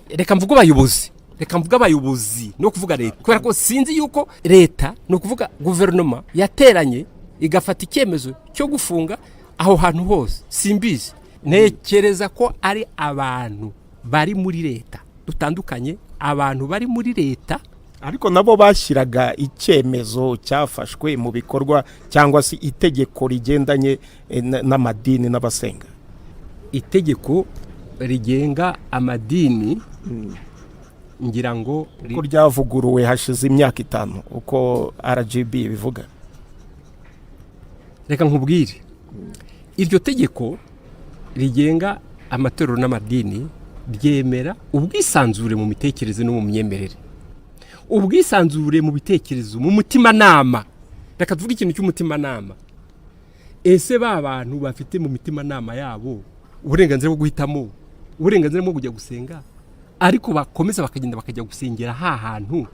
Speaker 13: reka mvuge abayobozi, reka mvuge abayobozi no kuvuga leta, kubera ko sinzi yuko leta, ni ukuvuga guverinoma, yateranye igafata icyemezo cyo gufunga aho hantu hose. Simbizi, ntekereza ko ari abantu bari muri leta dutandukanye, abantu bari muri leta.
Speaker 2: Ariko nabo bashyiraga icyemezo cyafashwe mu bikorwa, cyangwa se itegeko rigendanye n'amadini n'abasenga.
Speaker 13: Itegeko rigenga amadini ngira ngo
Speaker 2: Uko ryavuguruwe hashize imyaka 5, uko RGB bivuga.
Speaker 13: Reka nkubwire, iryo tegeko rigenga amatorero n'amadini ryemera ubwisanzure mu mitekerereze no mu myemerere, ubwisanzure mu bitekerezo, mu mutimanama. Reka tuvuge ikintu cy'umutimanama. Ese ba bantu bafite mu mitimanama yabo uburenganzira bwo guhitamo, uburenganzira bwo kujya gusenga, ariko bakomeza bakagenda bakajya gusengera ha hantu,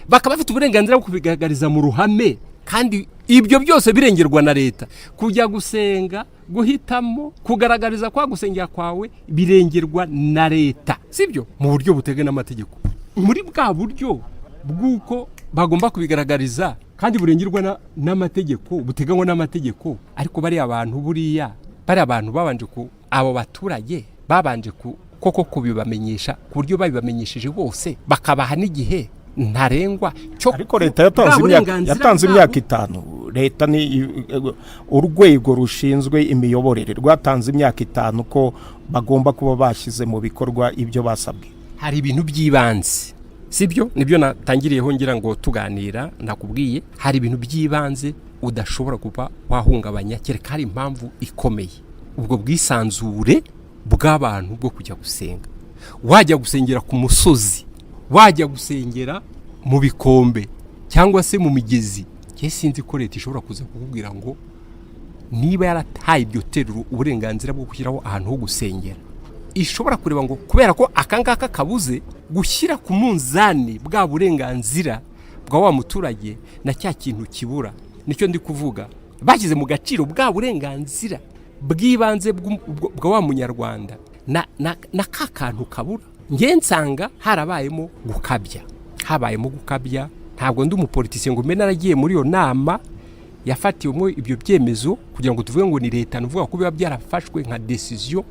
Speaker 13: bakaba bafite uburenganzira bwo kubigaragariza mu ruhame, kandi ibyo byose birengerwa na leta? Kujya gusenga, guhitamo kugaragariza kwa gusengera kwawe birengerwa na leta, sibyo? Mu buryo butegwa n'amategeko, muri bwa buryo bw'uko bagomba kubigaragariza kandi burengerwa n'amategeko, buteganywa n'amategeko. Ariko bariya bantu, buriya bariya bantu babanje ku abo baturage babanje ku koko kubibamenyesha ku buryo babibamenyesheje bose, bakabaha n'igihe ntarengwa cyo
Speaker 2: Ariko leta yatanze
Speaker 13: bwa
Speaker 2: imyaka
Speaker 13: burenganzira
Speaker 2: yatanze
Speaker 13: bwabo.
Speaker 2: imyaka 5. Leta ni urwego rushinzwe imiyoborere, rwatanze imyaka 5 ko bagomba kuba bashyize mu bikorwa ibyo basabwe.
Speaker 13: Hari ibintu by'ibanze, sibyo? Nibyo natangiriyeho ngira ngo tuganira, nakubwiye, hari ibintu by'ibanze udashobora kuba wahungabanya kereka hari impamvu ikomeye. Ubwo bwisanzure bw'abantu bwo kujya gusenga, wajya gusengera ku musozi, wajya gusengera mu bikombe cyangwa se mu migezi, njye sinzi ko leta ishobora kuza kukubwira ngo niba yarataye iryo teruro uburenganzira bwo gushyiraho ahantu ho gusengera, ishobora kureba ngo kubera ko aka ngaka kabuze, gushyira ku munzani bwa burenganzira bwa wa muturage na cya kintu kibura. Nicyo ndi kuvuga, bashyize mu gaciro bwa burenganzira bw'ibanze bwa wa munyarwanda na ka kantu kabura. Nge nsanga harabayemo gukabya, habayemo gukabya. Ntabwo ndi umupolitisiye ngo mbe naragiye muri iyo nama yafatiwemo ibyo byemezo kugira ngo tuvuge ngo ni leta. Nuvuga ko biba byarafashwe nka décision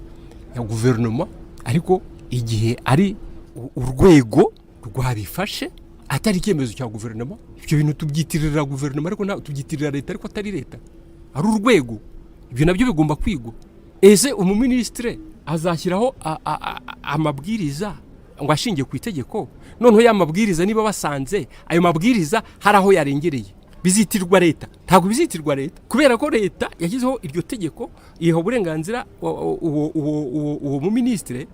Speaker 13: ya guverinoma, ariko igihe ari urwego rwabifashe. Atari icyemezo cya guverinoma. Ibyo bintu tubyitirira guverinoma, ariko ntabwo tubyitirira leta, ariko atari leta, ari urwego. Ibyo nabyo bigomba kwigwa. Ese umuminisitire azashyiraho amabwiriza ngo ashingiye ku itegeko? Noneho ya mabwiriza, niba basanze ayo mabwiriza hari aho yarengereye, bizitirwa leta? Ntabwo bizitirwa leta, kubera ko leta yashyizeho iryo tegeko, iha uburenganzira uwo muminisitire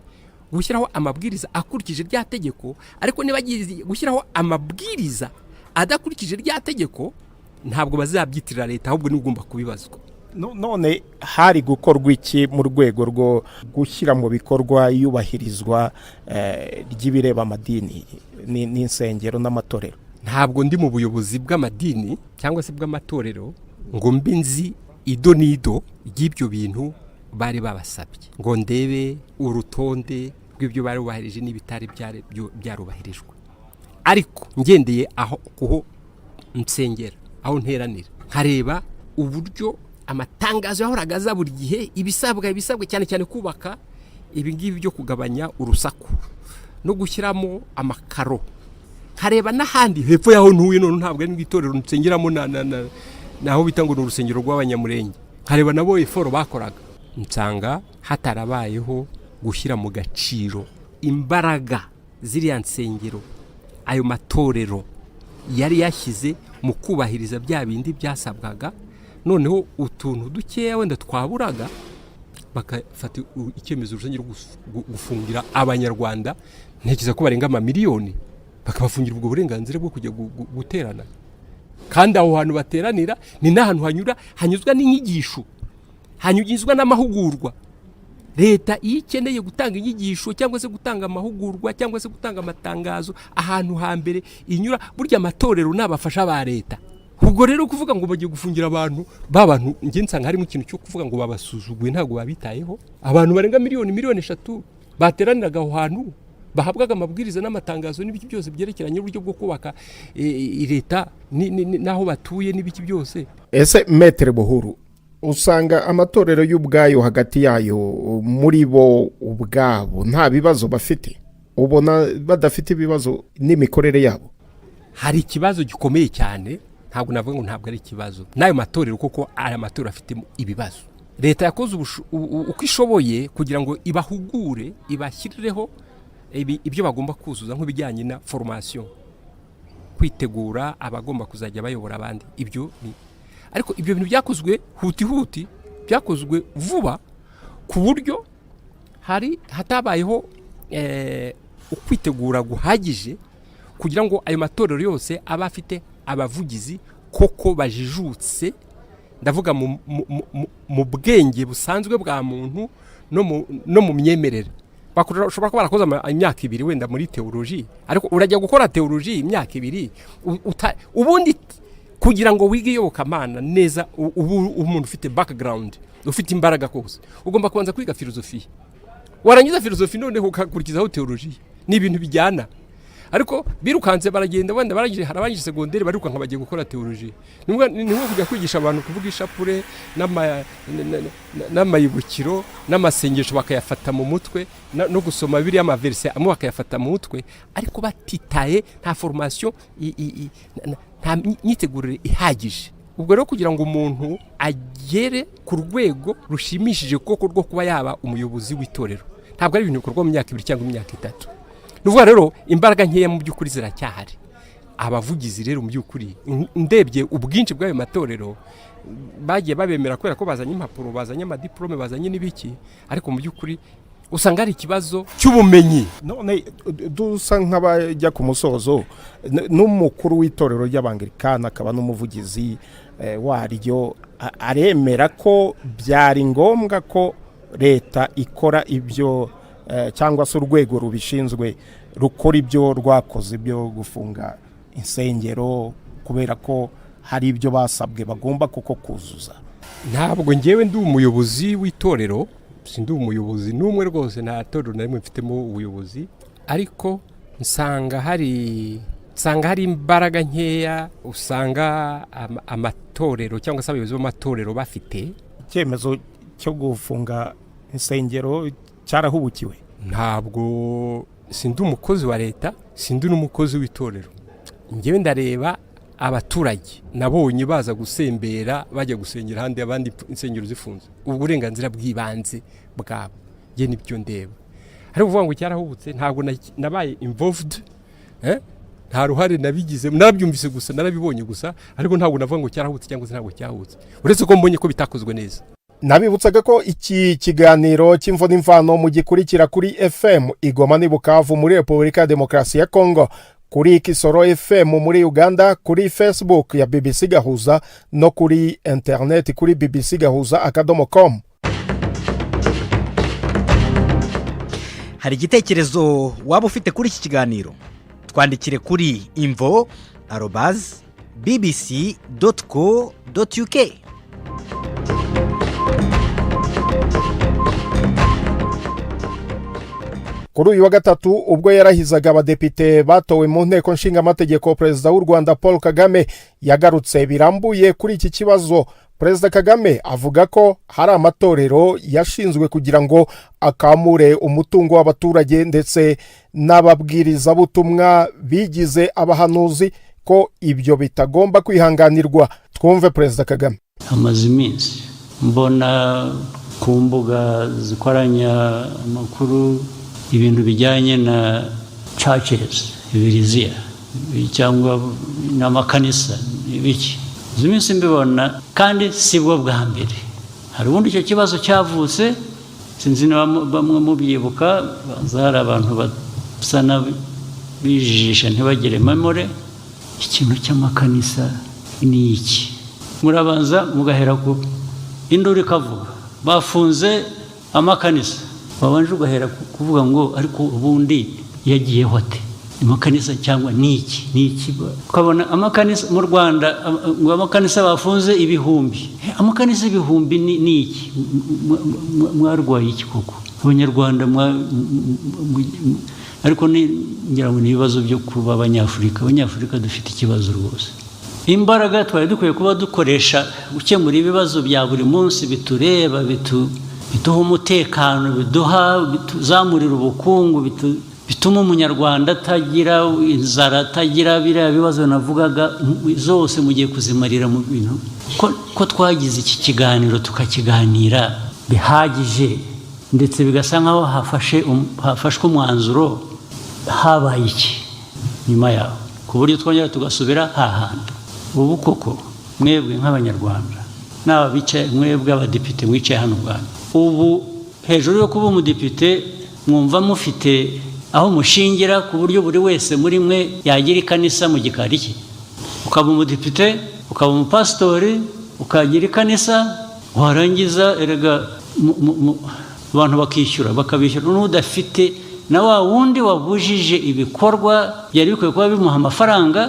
Speaker 13: gushyiraho amabwiriza akurikije rya tegeko. Ariko niba agiye gushyiraho amabwiriza adakurikije rya tegeko, ntabwo bazabyitirira leta, ahubwo niwe ugomba kubibazwa.
Speaker 2: None hari gukorwa iki mu rwego rwo gushyira mu bikorwa iyubahirizwa ry'ibireba amadini n'insengero n'amatorero?
Speaker 13: Ntabwo ndi mu buyobozi bw'amadini cyangwa se bw'amatorero ngo mbe nzi ido n'ido ry'ibyo bintu bari babasabye, ngo ndebe urutonde rw'ibyo bari bubahirije n'ibitari byarubahirijwe. Ariko ngendeye aho kuho nsengera, aho nteranira, nkareba uburyo amatangazo yahoraga aza buri gihe, ibisabwa cyane cyane kubaka ibi ngibi byo kugabanya urusaku no gushyiramo amakaro, nkareba n'ahandi hepfo y'aho ntuye, none ntabwo ari mu itorero nsengeramo, naho bita ngo ni urusengero rw'Abanyamurenge, nkareba nabo effort bakoraga, nsanga hatarabayeho gushyira mu gaciro imbaraga ziriya nsengero, ayo matorero yari yashyize mu kubahiriza bya bindi byasabwaga. Noneho utuntu dukeya wenda twaburaga, bakafata icyemezo urusengero gufungira Abanyarwanda, ntekereza ko barenga amamiliyoni, bakabafungira ubwo burenganzira bwo kujya guterana. Kandi aho hantu bateranira ni n'ahantu hanyura, hanyuzwa n'inyigisho, hanyuzwa n'amahugurwa. Leta iyo ikeneye gutanga inyigisho cyangwa se gutanga amahugurwa cyangwa se gutanga amatangazo, ahantu hambere inyura, burya amatorero ni abafasha ba leta. Ubwo rero kuvuga ngo bagiye gufungira abantu, ba bantu, njye nsanga harimo ikintu cyo kuvuga ngo babasuzuguye, ntabwo babitayeho. Abantu barenga miliyoni, 3 miliyoni bateraniraga aho hantu, bahabwaga amabwiriza n'amatangazo n'ibiki byose byerekeranye n'uburyo bwo kubaka leta n'aho batuye n'ibiki byose.
Speaker 2: Ese Maître Buhuru, usanga amatorero y'ubwayo hagati yayo, muri bo ubwabo, nta bibazo bafite? Ubona badafite ibibazo n'imikorere yabo?
Speaker 13: Hari ikibazo gikomeye cyane. Ntabwo navuga ngo ntabwo ari ikibazo n'ayo matorero, kuko aya matorero afite ibibazo. Leta yakoze uko ishoboye kugira ngo ibahugure, ibashyirireho ibyo bagomba kuzuza, nk'ibijyanye na formation, kwitegura abagomba kuzajya bayobora abandi. Ibyo ni, ariko ibyo bintu byakozwe huti huti, byakozwe vuba, ku buryo hari hatabayeho ukwitegura guhagije kugira ngo ayo matorero yose abe afite abavugizi koko bajijutse. Ndavuga mu bwenge busanzwe bwa muntu no mu myemerere. Ushobora kuba barakoze imyaka 2 wenda muri théologie, ariko urajya gukora théologie imyaka 2, ubundi kugira ngo wige iyobokamana neza, ubu umuntu ufite background, ufite imbaraga kose, ugomba kubanza kwiga filozofiya, warangiza filozofi noneho ugakurikizaho théologie. Ni ibintu bijyana. Ariko birukanse baragenda, wenda barangije, hari abarangije segonderi barirukanka bagiye gukora théologie. Ni nko kujya kwigisha abantu kuvuga ishapure n'amayibukiro n'amasengesho bakayafata mu mutwe, no gusoma biriya amaverise amwe bakayafata mu mutwe, ariko batitaye, nta formation, nta myitegurire ihagije. Ubwo rero kugira ngo umuntu agere ku rwego rushimishije koko rwo kuba yaba umuyobozi w'itorero, ntabwo ari ibintu bikorwa mu myaka 2 cyangwa imyaka 3. Ni ukuvuga rero imbaraga nkeya mu by'ukuri ziracyahari. Abavugizi rero mu by'ukuri, ndebye ubwinshi bw'ayo matorero, bagiye babemera kubera ko bazanye impapuro, bazanye amadiporome, bazanye n'ibiki, ariko mu by'ukuri usanga ari ikibazo cy'ubumenyi.
Speaker 2: None dusa nk'abajya ku musozo, n'umukuru w'itorero ry'Abangirikani akaba n'umuvugizi waryo aremera ko byari ngombwa ko leta ikora ibyo, cyangwa se urwego rubishinzwe rukora ibyo rwakoze byo gufunga insengero, kubera ko hari ibyo basabwe bagomba kuko kuzuza.
Speaker 13: Ntabwo ngewe ndi umuyobozi w'itorero, si ndi umuyobozi n'umwe rwose, nta torero na rimwe mfitemo ubuyobozi. Ariko nsanga hari imbaraga nkeya usanga amatorero cyangwa se abayobozi b'amatorero bafite.
Speaker 2: Icyemezo cyo gufunga insengero cyarahubukiwe?
Speaker 13: Ntabwo, sindi umukozi wa leta, sindi n'umukozi w'itorero. Ngewe ndareba abaturage nabonye baza gusembera, bajya gusengera ahandi, abandi insengero zifunze, ubwo burenganzira bw'ibanze bwabo nge nibyo ndeba. Ariko kuvuga ngo cyarahubutse, ntabwo nabaye involved, nta ruhare nabigizemo. Narabyumvise gusa, narabibonye gusa, ariko ntabwo navuga ngo cyarahubutse cyangwa se ntabwo cyahubutse, uretse ko mbonye ko bitakozwe neza.
Speaker 2: Nabibutsaga ko iki kiganiro cy'Imvo n'Imvano mugikurikira kuri FM Igoma n'i Bukavu muri Repubulika ya Demokarasi ya Kongo, kuri Kisoro FM muri Uganda, kuri Facebook ya BBC Gahuza no kuri interineti kuri bbcgahuza.com.
Speaker 14: Hari igitekerezo waba ufite kuri iki kiganiro? Twandikire kuri imvo@bbc.co.uk.
Speaker 2: Kuri uyu wa gatatu, ubwo yarahizaga abadepite batowe mu Nteko Nshingamategeko, Perezida w'u Rwanda Paul Kagame yagarutse birambuye kuri iki kibazo. Perezida Kagame avuga ko hari amatorero yashinzwe kugira ngo akamure umutungo w'abaturage, ndetse n'ababwirizabutumwa bigize abahanuzi, ko ibyo bitagomba kwihanganirwa. Twumve Perezida Kagame.
Speaker 15: Hamaze iminsi mbona ku mbuga zikoranya amakuru ibintu bijyanye na churches, ibiriziya cyangwa n'amakanisa ibiki. Izi minsi mbibona, kandi si bwo bwa mbere. Hari ubundi icyo kibazo cyavutse, sinzi niba bamwe mubyibuka, baza hari abantu basa n'abijijisha ntibagire memory. Ikintu cy'amakanisa ni iki? Murabanza mugahera ku induru ikavuga bafunze amakanisa, wabanje ugahera kuvuga ngo ariko ubundi yagiyeho ate amakanisa, cyangwa ni iki ni iki? Ukabona amakanisa mu Rwanda, ngo amakanisa bafunze ibihumbi, amakanisa ibihumbi ni iki? Mwarwaye iki koko Abanyarwanda? Ariko ngira ngo ni ibibazo byo kuba Abanyafurika. Abanyafurika dufite ikibazo rwose. Imbaraga twari dukwiye kuba dukoresha gukemura ibibazo bya buri munsi bitureba, biduha umutekano, biduha, bituzamurira ubukungu, bituma Umunyarwanda atagira inzara, atagira biriya bibazo navugaga zose, mugiye kuzimarira mu bintu. Ko twagize iki kiganiro, tukakiganira bihagije, ndetse bigasa nkaho hafashwe umwanzuro, habaye iki nyuma yaho ku buryo twongera tugasubira hahandi? Ubu koko mwebwe nk'Abanyarwanda n'aba bicaye, mwebwe abadepite mwicaye hano ubwanyu, ubu hejuru yo kuba umudepite mwumva mufite aho mushingira ku buryo buri wese muri mwe yagira ikanisa mu gikari cye? Ukaba umudepite, ukaba umupasitori, ukagira ikanisa, warangiza erega abantu bakishyura, bakabishyura n'udafite, na wa wundi wabujije ibikorwa byari bikwiye kuba bimuha amafaranga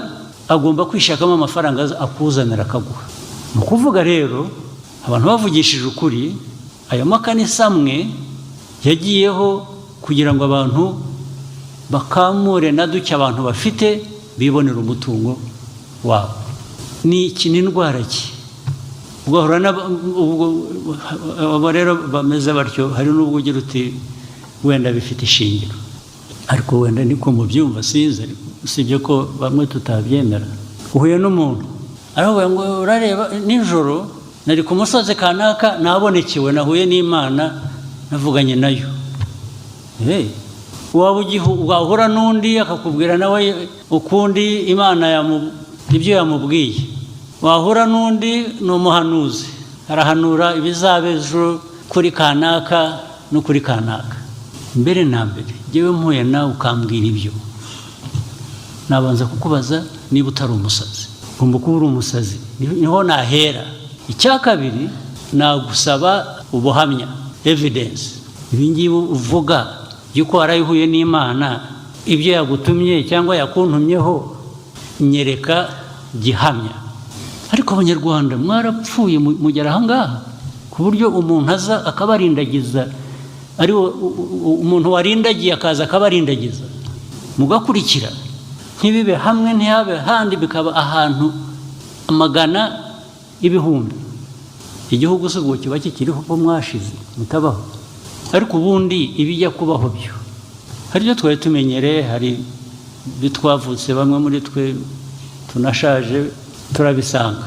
Speaker 15: agomba kwishakamo amafaranga akuzanira akaguha. Ni ukuvuga rero, abantu bavugishije ukuri, ayo makanisa amwe yagiyeho kugira ngo abantu bakamure na duke abantu bafite, bibonera umutungo wabo. Ni iki? Ni indwara ki? Ugahura ubwo abo rero bameze batyo. Hari n'ubwo ugira uti wenda bifite ishingiro, ariko wenda niko mubyumva, sinzi, usibye ko bamwe tutabyemera. Uhuye n'umuntu aravuga ngo urareba nijoro nari ku musozi kanaka, nabonekewe, nahuye n'Imana, navuganye nayo. Waba wahura n'undi akakubwira nawe ukundi Imana ibyo yamubwiye. Wahura n'undi ni umuhanuzi, arahanura ibizaba ejo kuri kanaka no kuri kanaka. Mbere na mbere, njyewe mpuye nawe ukambwira ibyo, nabanza kukubaza niba utari umusazi. Ugomba kuba uri umusazi, niho nahera. Icya kabiri, nagusaba ubuhamya, evidence. Ibi ngibi uvuga by'uko warayihuye n'Imana, ibyo yagutumye cyangwa yakuntumyeho, nyereka gihamya. Ariko Abanyarwanda mwarapfuye, mugera ahangaha ku buryo umuntu aza akabarindagiza, ari umuntu warindagiye akaza akabarindagiza, mugakurikira. Ntibibe hamwe, ntihabe handi, bikaba ahantu amagana, ibihumbi. Igihugu se ubwo kiba kikiriho ko mwashize mutabaho? Ariko ubundi ibijya kubaho byo, hari ibyo twari tumenyereye, hari ibyo twavutse bamwe muri twe. Tunashaje, turabisanga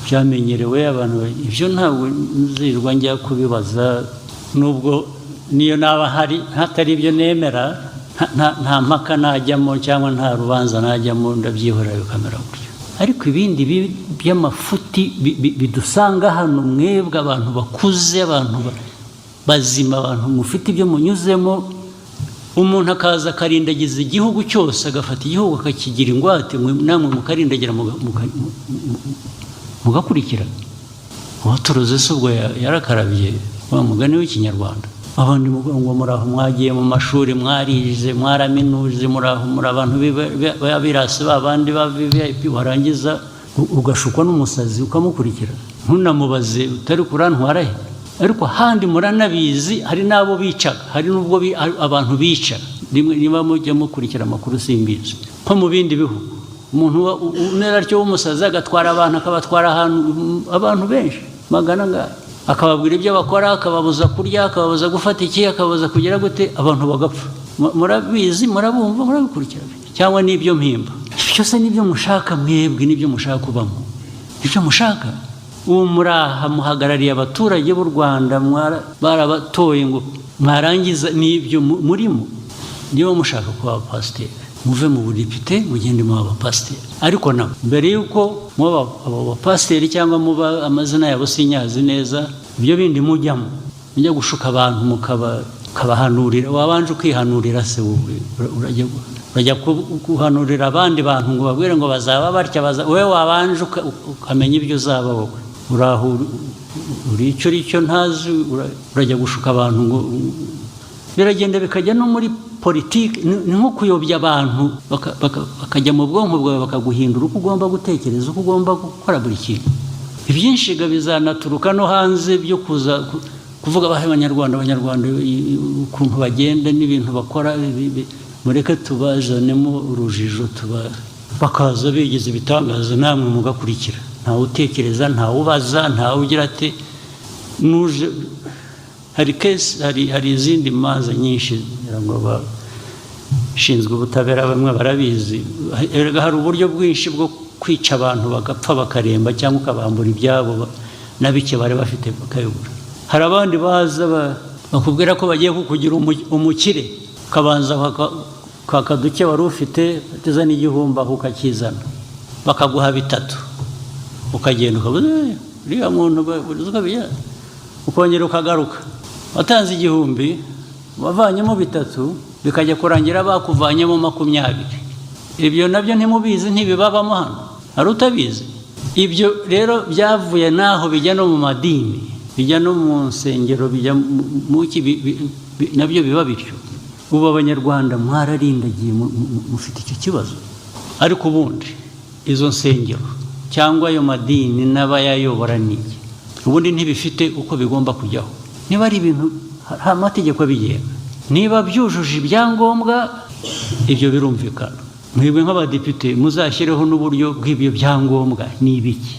Speaker 15: byamenyerewe abantu. Ibyo ntabwo nzirwa njya kubibaza, nubwo niyo naba hari hatari ibyo nemera, nta mpaka najyamo cyangwa nta rubanza najyamo, ndabyihorera bikamera gutyo. Ariko ibindi by'amafuti bidusanga hano, mwebwe abantu bakuze, abantu bazima, abantu mufite ibyo munyuzemo, umuntu akaza akarindagiza igihugu cyose, agafata igihugu akakigira ingwate, namwe mukarindagira, mugakurikira. Uwaturoze se ubwo yarakarabye, wa mugani w'Ikinyarwanda? Abandi ngo muraho, mwagiye mu mashuri, mwarize, mwaraminuje, muraho, muri abantu b'abirasi, ba bandi ba VIP, warangiza ugashukwa n'umusazi ukamukurikira, ntunamubaze utari kurantwara he. Ariko ahandi muranabizi, hari n'abo bicaga, hari n'ubwo abantu bica rimwe. Niba mujya mukurikira amakuru, simbizi, nko mu bindi bihugu, umuntu umera atyo w'umusazi agatwara abantu, akabatwara ahantu, abantu benshi magana angahe, akababwira ibyo bakora, akababuza kurya, akababuza gufata iki, akababuza kugira gute, abantu bagapfa. Murabizi, murabumva, murabikurikira, cyangwa n'ibyo mpimba? Byose nibyo mushaka mwebwe, nibyo mushaka kubamo, nibyo mushaka. Ubu muraha muhagarariye abaturage b'u Rwanda, barabatoye ngo mwarangiza n'ibyo murimo. Niba mushaka kuba abapasiteri, muve mu budepite, mugende muba abapasiteri. Ariko nabo mbere y'uko muba abo bapasiteri cyangwa muba amazina yabo sinyazi neza, ibyo bindi mujyamo, mujya gushuka abantu, mukabahanurira, wabanje ukihanurira se wowe? Urajya guhanurira abandi bantu ngo babwire ngo bazaba batya, wowe wabanje ukamenya ibyo uzaba. Wowe uraho uri icyo uri cyo ntazi, urajya gushuka abantu ngo biragenda, bikajya no muri politiki. Ni nko kuyobya abantu, bakajya mu bwonko bwawe, bakaguhindura uko ugomba gutekereza, uko ugomba gukora buri kintu. Ibyinshi bizanaturuka no hanze byo kuza kuvuga abahe Abanyarwanda ukuntu bagenda n'ibintu bakora, mureke tubazanemo urujijo, tuba bakaza bigize ibitangaza, namwe mugakurikira. Ntawe utekereza, ntawe ubaza, ntawe ugira ati nuje. Hari case, hari izindi manza nyinshi, ngira ngo abashinzwe ubutabera bamwe barabizi. Erega hari uburyo bwinshi bwo kwica abantu bagapfa, bakaremba, cyangwa ukabambura ibyabo na bike bari bafite bakayobora. Hari abandi baza bakubwira ko bagiye kukugira umukire, ukabanza kwaka duke wari ufite, uteza n'igihumbi aho ukakizana, bakaguha bitatu, ukagenda ukavuga: "Eh, uriya muntu uzi uko bigenza?" Ukongera ukagaruka, watanze 1000, wavanyemo bitatu, bikajya kurangira bakuvanyemo 20. Ibyo nabyo ntimubizi? Ntibibabamo hano? Hari utabizi? Ibyo rero byavuye n'aho bijya no mu madini, bijya no mu nsengero, bijya mu ki, nabyo biba bityo. Ubu Abanyarwanda mwararindagiye, mufite icyo kibazo. Ariko ubundi izo nsengero cyangwa ayo madini n'abayayobora ni iki? Ubundi ntibifite uko bigomba kujyaho. Niba ari ibintu, hari amategeko abigenga, niba byujuje ibyangombwa, ibyo birumvikana. Mwebwe nk'abadepite muzashyireho n'uburyo bw'ibyo byangombwa ni ibiki.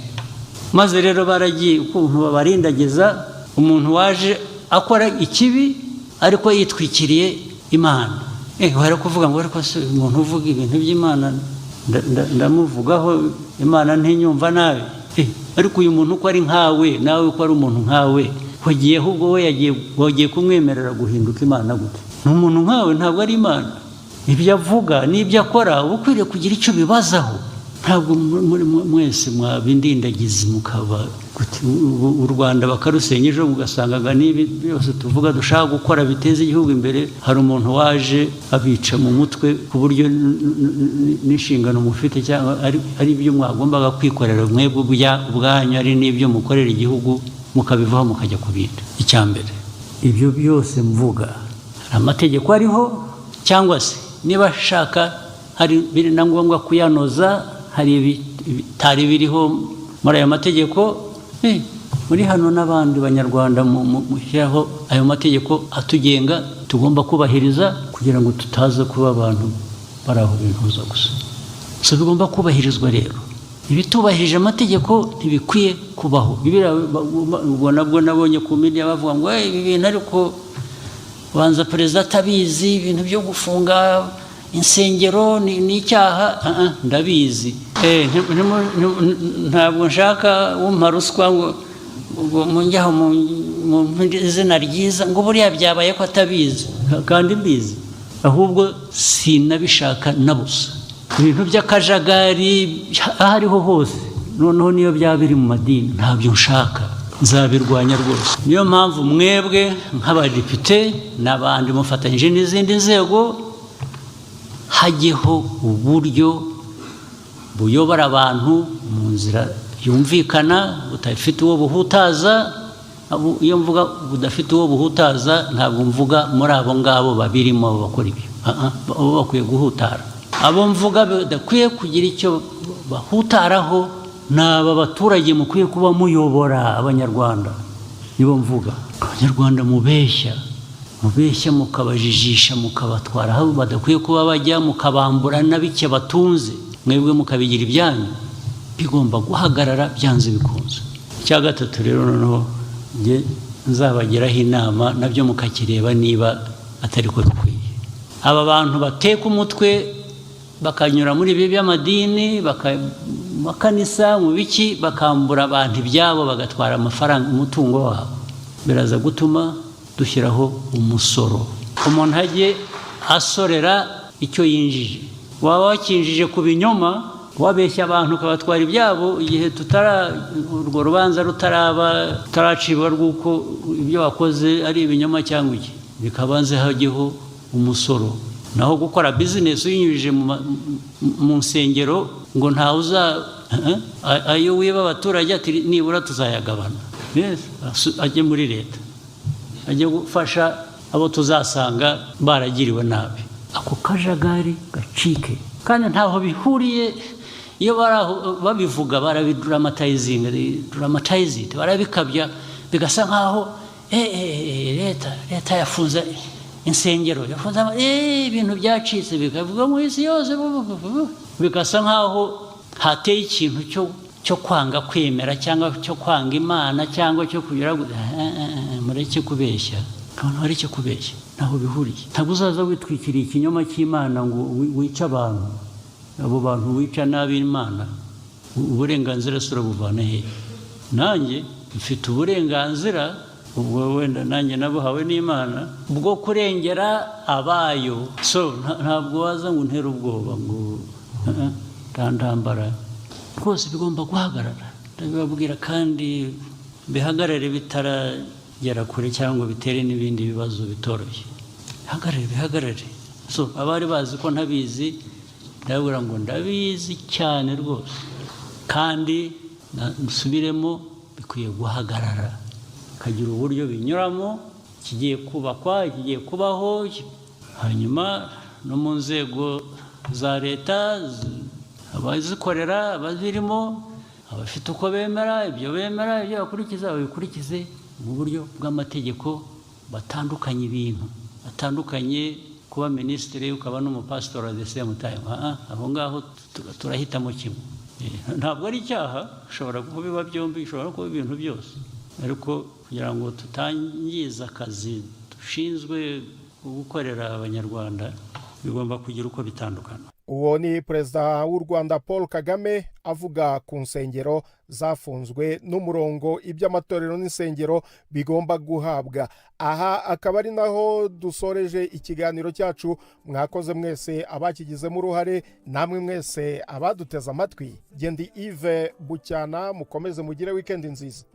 Speaker 15: Maze rero baragiye ukuntu babarindagiza umuntu waje akora ikibi ariko yitwikiriye Imana. Wari kuvuga ngo ariko se umuntu uvuga ibintu by'Imana ndamuvugaho, Imana ntinyumva nabi? Ariko uyu muntu uko ari nkawe, nawe uko ari umuntu nkawe, wagiye ahubwo we yagiye, wagiye kumwemerera guhinduka Imana gute? Ni umuntu nkawe, ntabwo ari Imana. Ibyo avuga n'ibyo akora uba ukwiriye kugira icyo bibazaho. Ntabwo muri mwese mwaba indindagizi, mukaba gute? Ubu u Rwanda bakarusenya, ejo mugasanga n'ibi byose tuvuga dushaka gukora biteza igihugu imbere, hari umuntu waje abica mu mutwe, ku buryo n'inshingano mufite cyangwa ari ibyo mwagombaga kwikorera mwebwe ubwanyu, ari n'ibyo mukorera igihugu, mukabivaho mukajya ku bindi. Icya mbere, ibyo byose mvuga, hari amategeko ariho, cyangwa se niba ashaka hari biri na ngombwa kuyanoza, hari ibitari biriho muri ayo mategeko, muri hano n'abandi Banyarwanda mushyiraho ayo mategeko atugenga tugomba kubahiriza, kugira ngo tutaza kuba abantu bari aho bintuza gusa. So bigomba kubahirizwa rero. Ibitubahirije amategeko ntibikwiye kubaho. Biriya ubwo nabwo nabonye ku media bavuga ngo: "Eh, ibi bintu ariko banza perezida atabizi, ibintu byo gufunga insengero ni icyaha." Ah, ah, ndabizi. Ntabwo nshaka wumpa ruswa ngo munjyaho mu izina ryiza, ngo buriya byabaye ko atabizi kandi mbizi. Ahubwo sinabishaka na busa, ibintu by'akajagari aho ariho hose. Noneho niyo byaba biri mu madini, ntabyo nshaka, nzabirwanya rwose. Niyo mpamvu mwebwe nk'abadepite n'abandi mufatanyije n'izindi nzego, hajyeho uburyo buyobora abantu mu nzira yumvikana, budafite uwo buhutaza. Iyo mvuga budafite uwo buhutaza, ntabwo mvuga muri abo ngabo babirimo bakora ibyo. Abo bakwiye guhutara. Abo mvuga badakwiye kugira icyo bahutaraho ni aba baturage mukwiye kuba muyobora, Abanyarwanda. Nibo mvuga, Abanyarwanda mubeshya, mubeshya mukabajijisha, mukabatwara aho badakwiye kuba bajya, mukabambura na bike batunze, mwebwe mukabigira ibyanyu. Bigomba guhagarara byanze bikunze. Icya gatatu rero, noneho njye nzabagiraho inama, nabyo mukakireba niba atari ko bikwiye. Aba bantu bateka umutwe bakanyura muri ibi by'amadini, makanisa, mu biki, bakambura abantu ibyabo, bagatwara amafaranga, umutungo wabo, biraza gutuma dushyiraho umusoro. Umuntu ajye asorera icyo yinjije. Waba wakinjije ku binyoma, wabeshya abantu ukabatwara ibyabo, igihe tutara urwo rubanza rutaraba, rutaracibwa rw'uko ibyo wakoze ari ibinyoma cyangwa iki, bikabanze hajyeho umusoro. Naho gukora bizinesi uyinyujije mu nsengero ngo ntawe uza ayo wiba abaturage, ati nibura tuzayagabana, ajye muri leta, ajye gufasha abo tuzasanga baragiriwe nabi. Ako kajagari gacike. Kandi ntaho bihuriye. Iyo bari aho babivuga, barabidramatizinga, dramatize it, barabikabya, bigasa nkaho leta yafunze insengero, yafunze ibintu byacitse, bikavuga mu isi yose, bigasa nkaho hateye ikintu cyo kwanga kwemera cyangwa cyo kwanga Imana cyangwa cyo kugira. Mureke kubeshya abantu, bareke kubeshya, ntaho bihuriye. Ntabwo uzaza witwikiriye ikinyoma cy'Imana ngo wice abantu. Abo bantu wica nabi Imana, uburenganzira se urabuvana hehe? Nanjye mfite uburenganzira, ubwo wenda nanjye nabuhawe n'Imana, bwo kurengera abayo. So ntabwo waza ngo untere ubwoba ngo ntandambara. Rwose bigomba guhagarara, ndabibabwira, kandi bihagarare bitaragera kure cyangwa bitere n'ibindi bibazo bitoroshye. Bihagarare, bihagarare. So abari bazi ko ntabizi, ndababwira ngo ndabizi cyane rwose, kandi nsubiremo, bikwiye guhagarara, bikagira uburyo binyuramo, kigiye kubakwa, kigiye kubaho. Hanyuma no mu nzego za leta, abazikorera, abazirimo, abafite uko bemera, ibyo bemera, ibyo bakurikiza, babikurikize mu buryo bw'amategeko. Batandukanye ibintu, batandukanye kuba minisitiri ukaba n'umupasitori at the same time. Aho ngaho turahitamo kimwe. Ntabwo ari icyaha, ushobora kubiba byombi, ushobora kuba ibintu byose, ariko kugira ngo tutangiza akazi dushinzwe gukorera Abanyarwanda, bigomba kugira uko bitandukana.
Speaker 2: Uwo ni Perezida w'u Rwanda Paul Kagame avuga ku nsengero zafunzwe n'umurongo iby'amatorero n'insengero bigomba guhabwa. Aha akaba ari naho dusoreje ikiganiro cyacu. Mwakoze mwese abakigizemo uruhare, namwe mwese abaduteze amatwi. Gendi Yves Bucyana, mukomeze mugire wikendi nziza.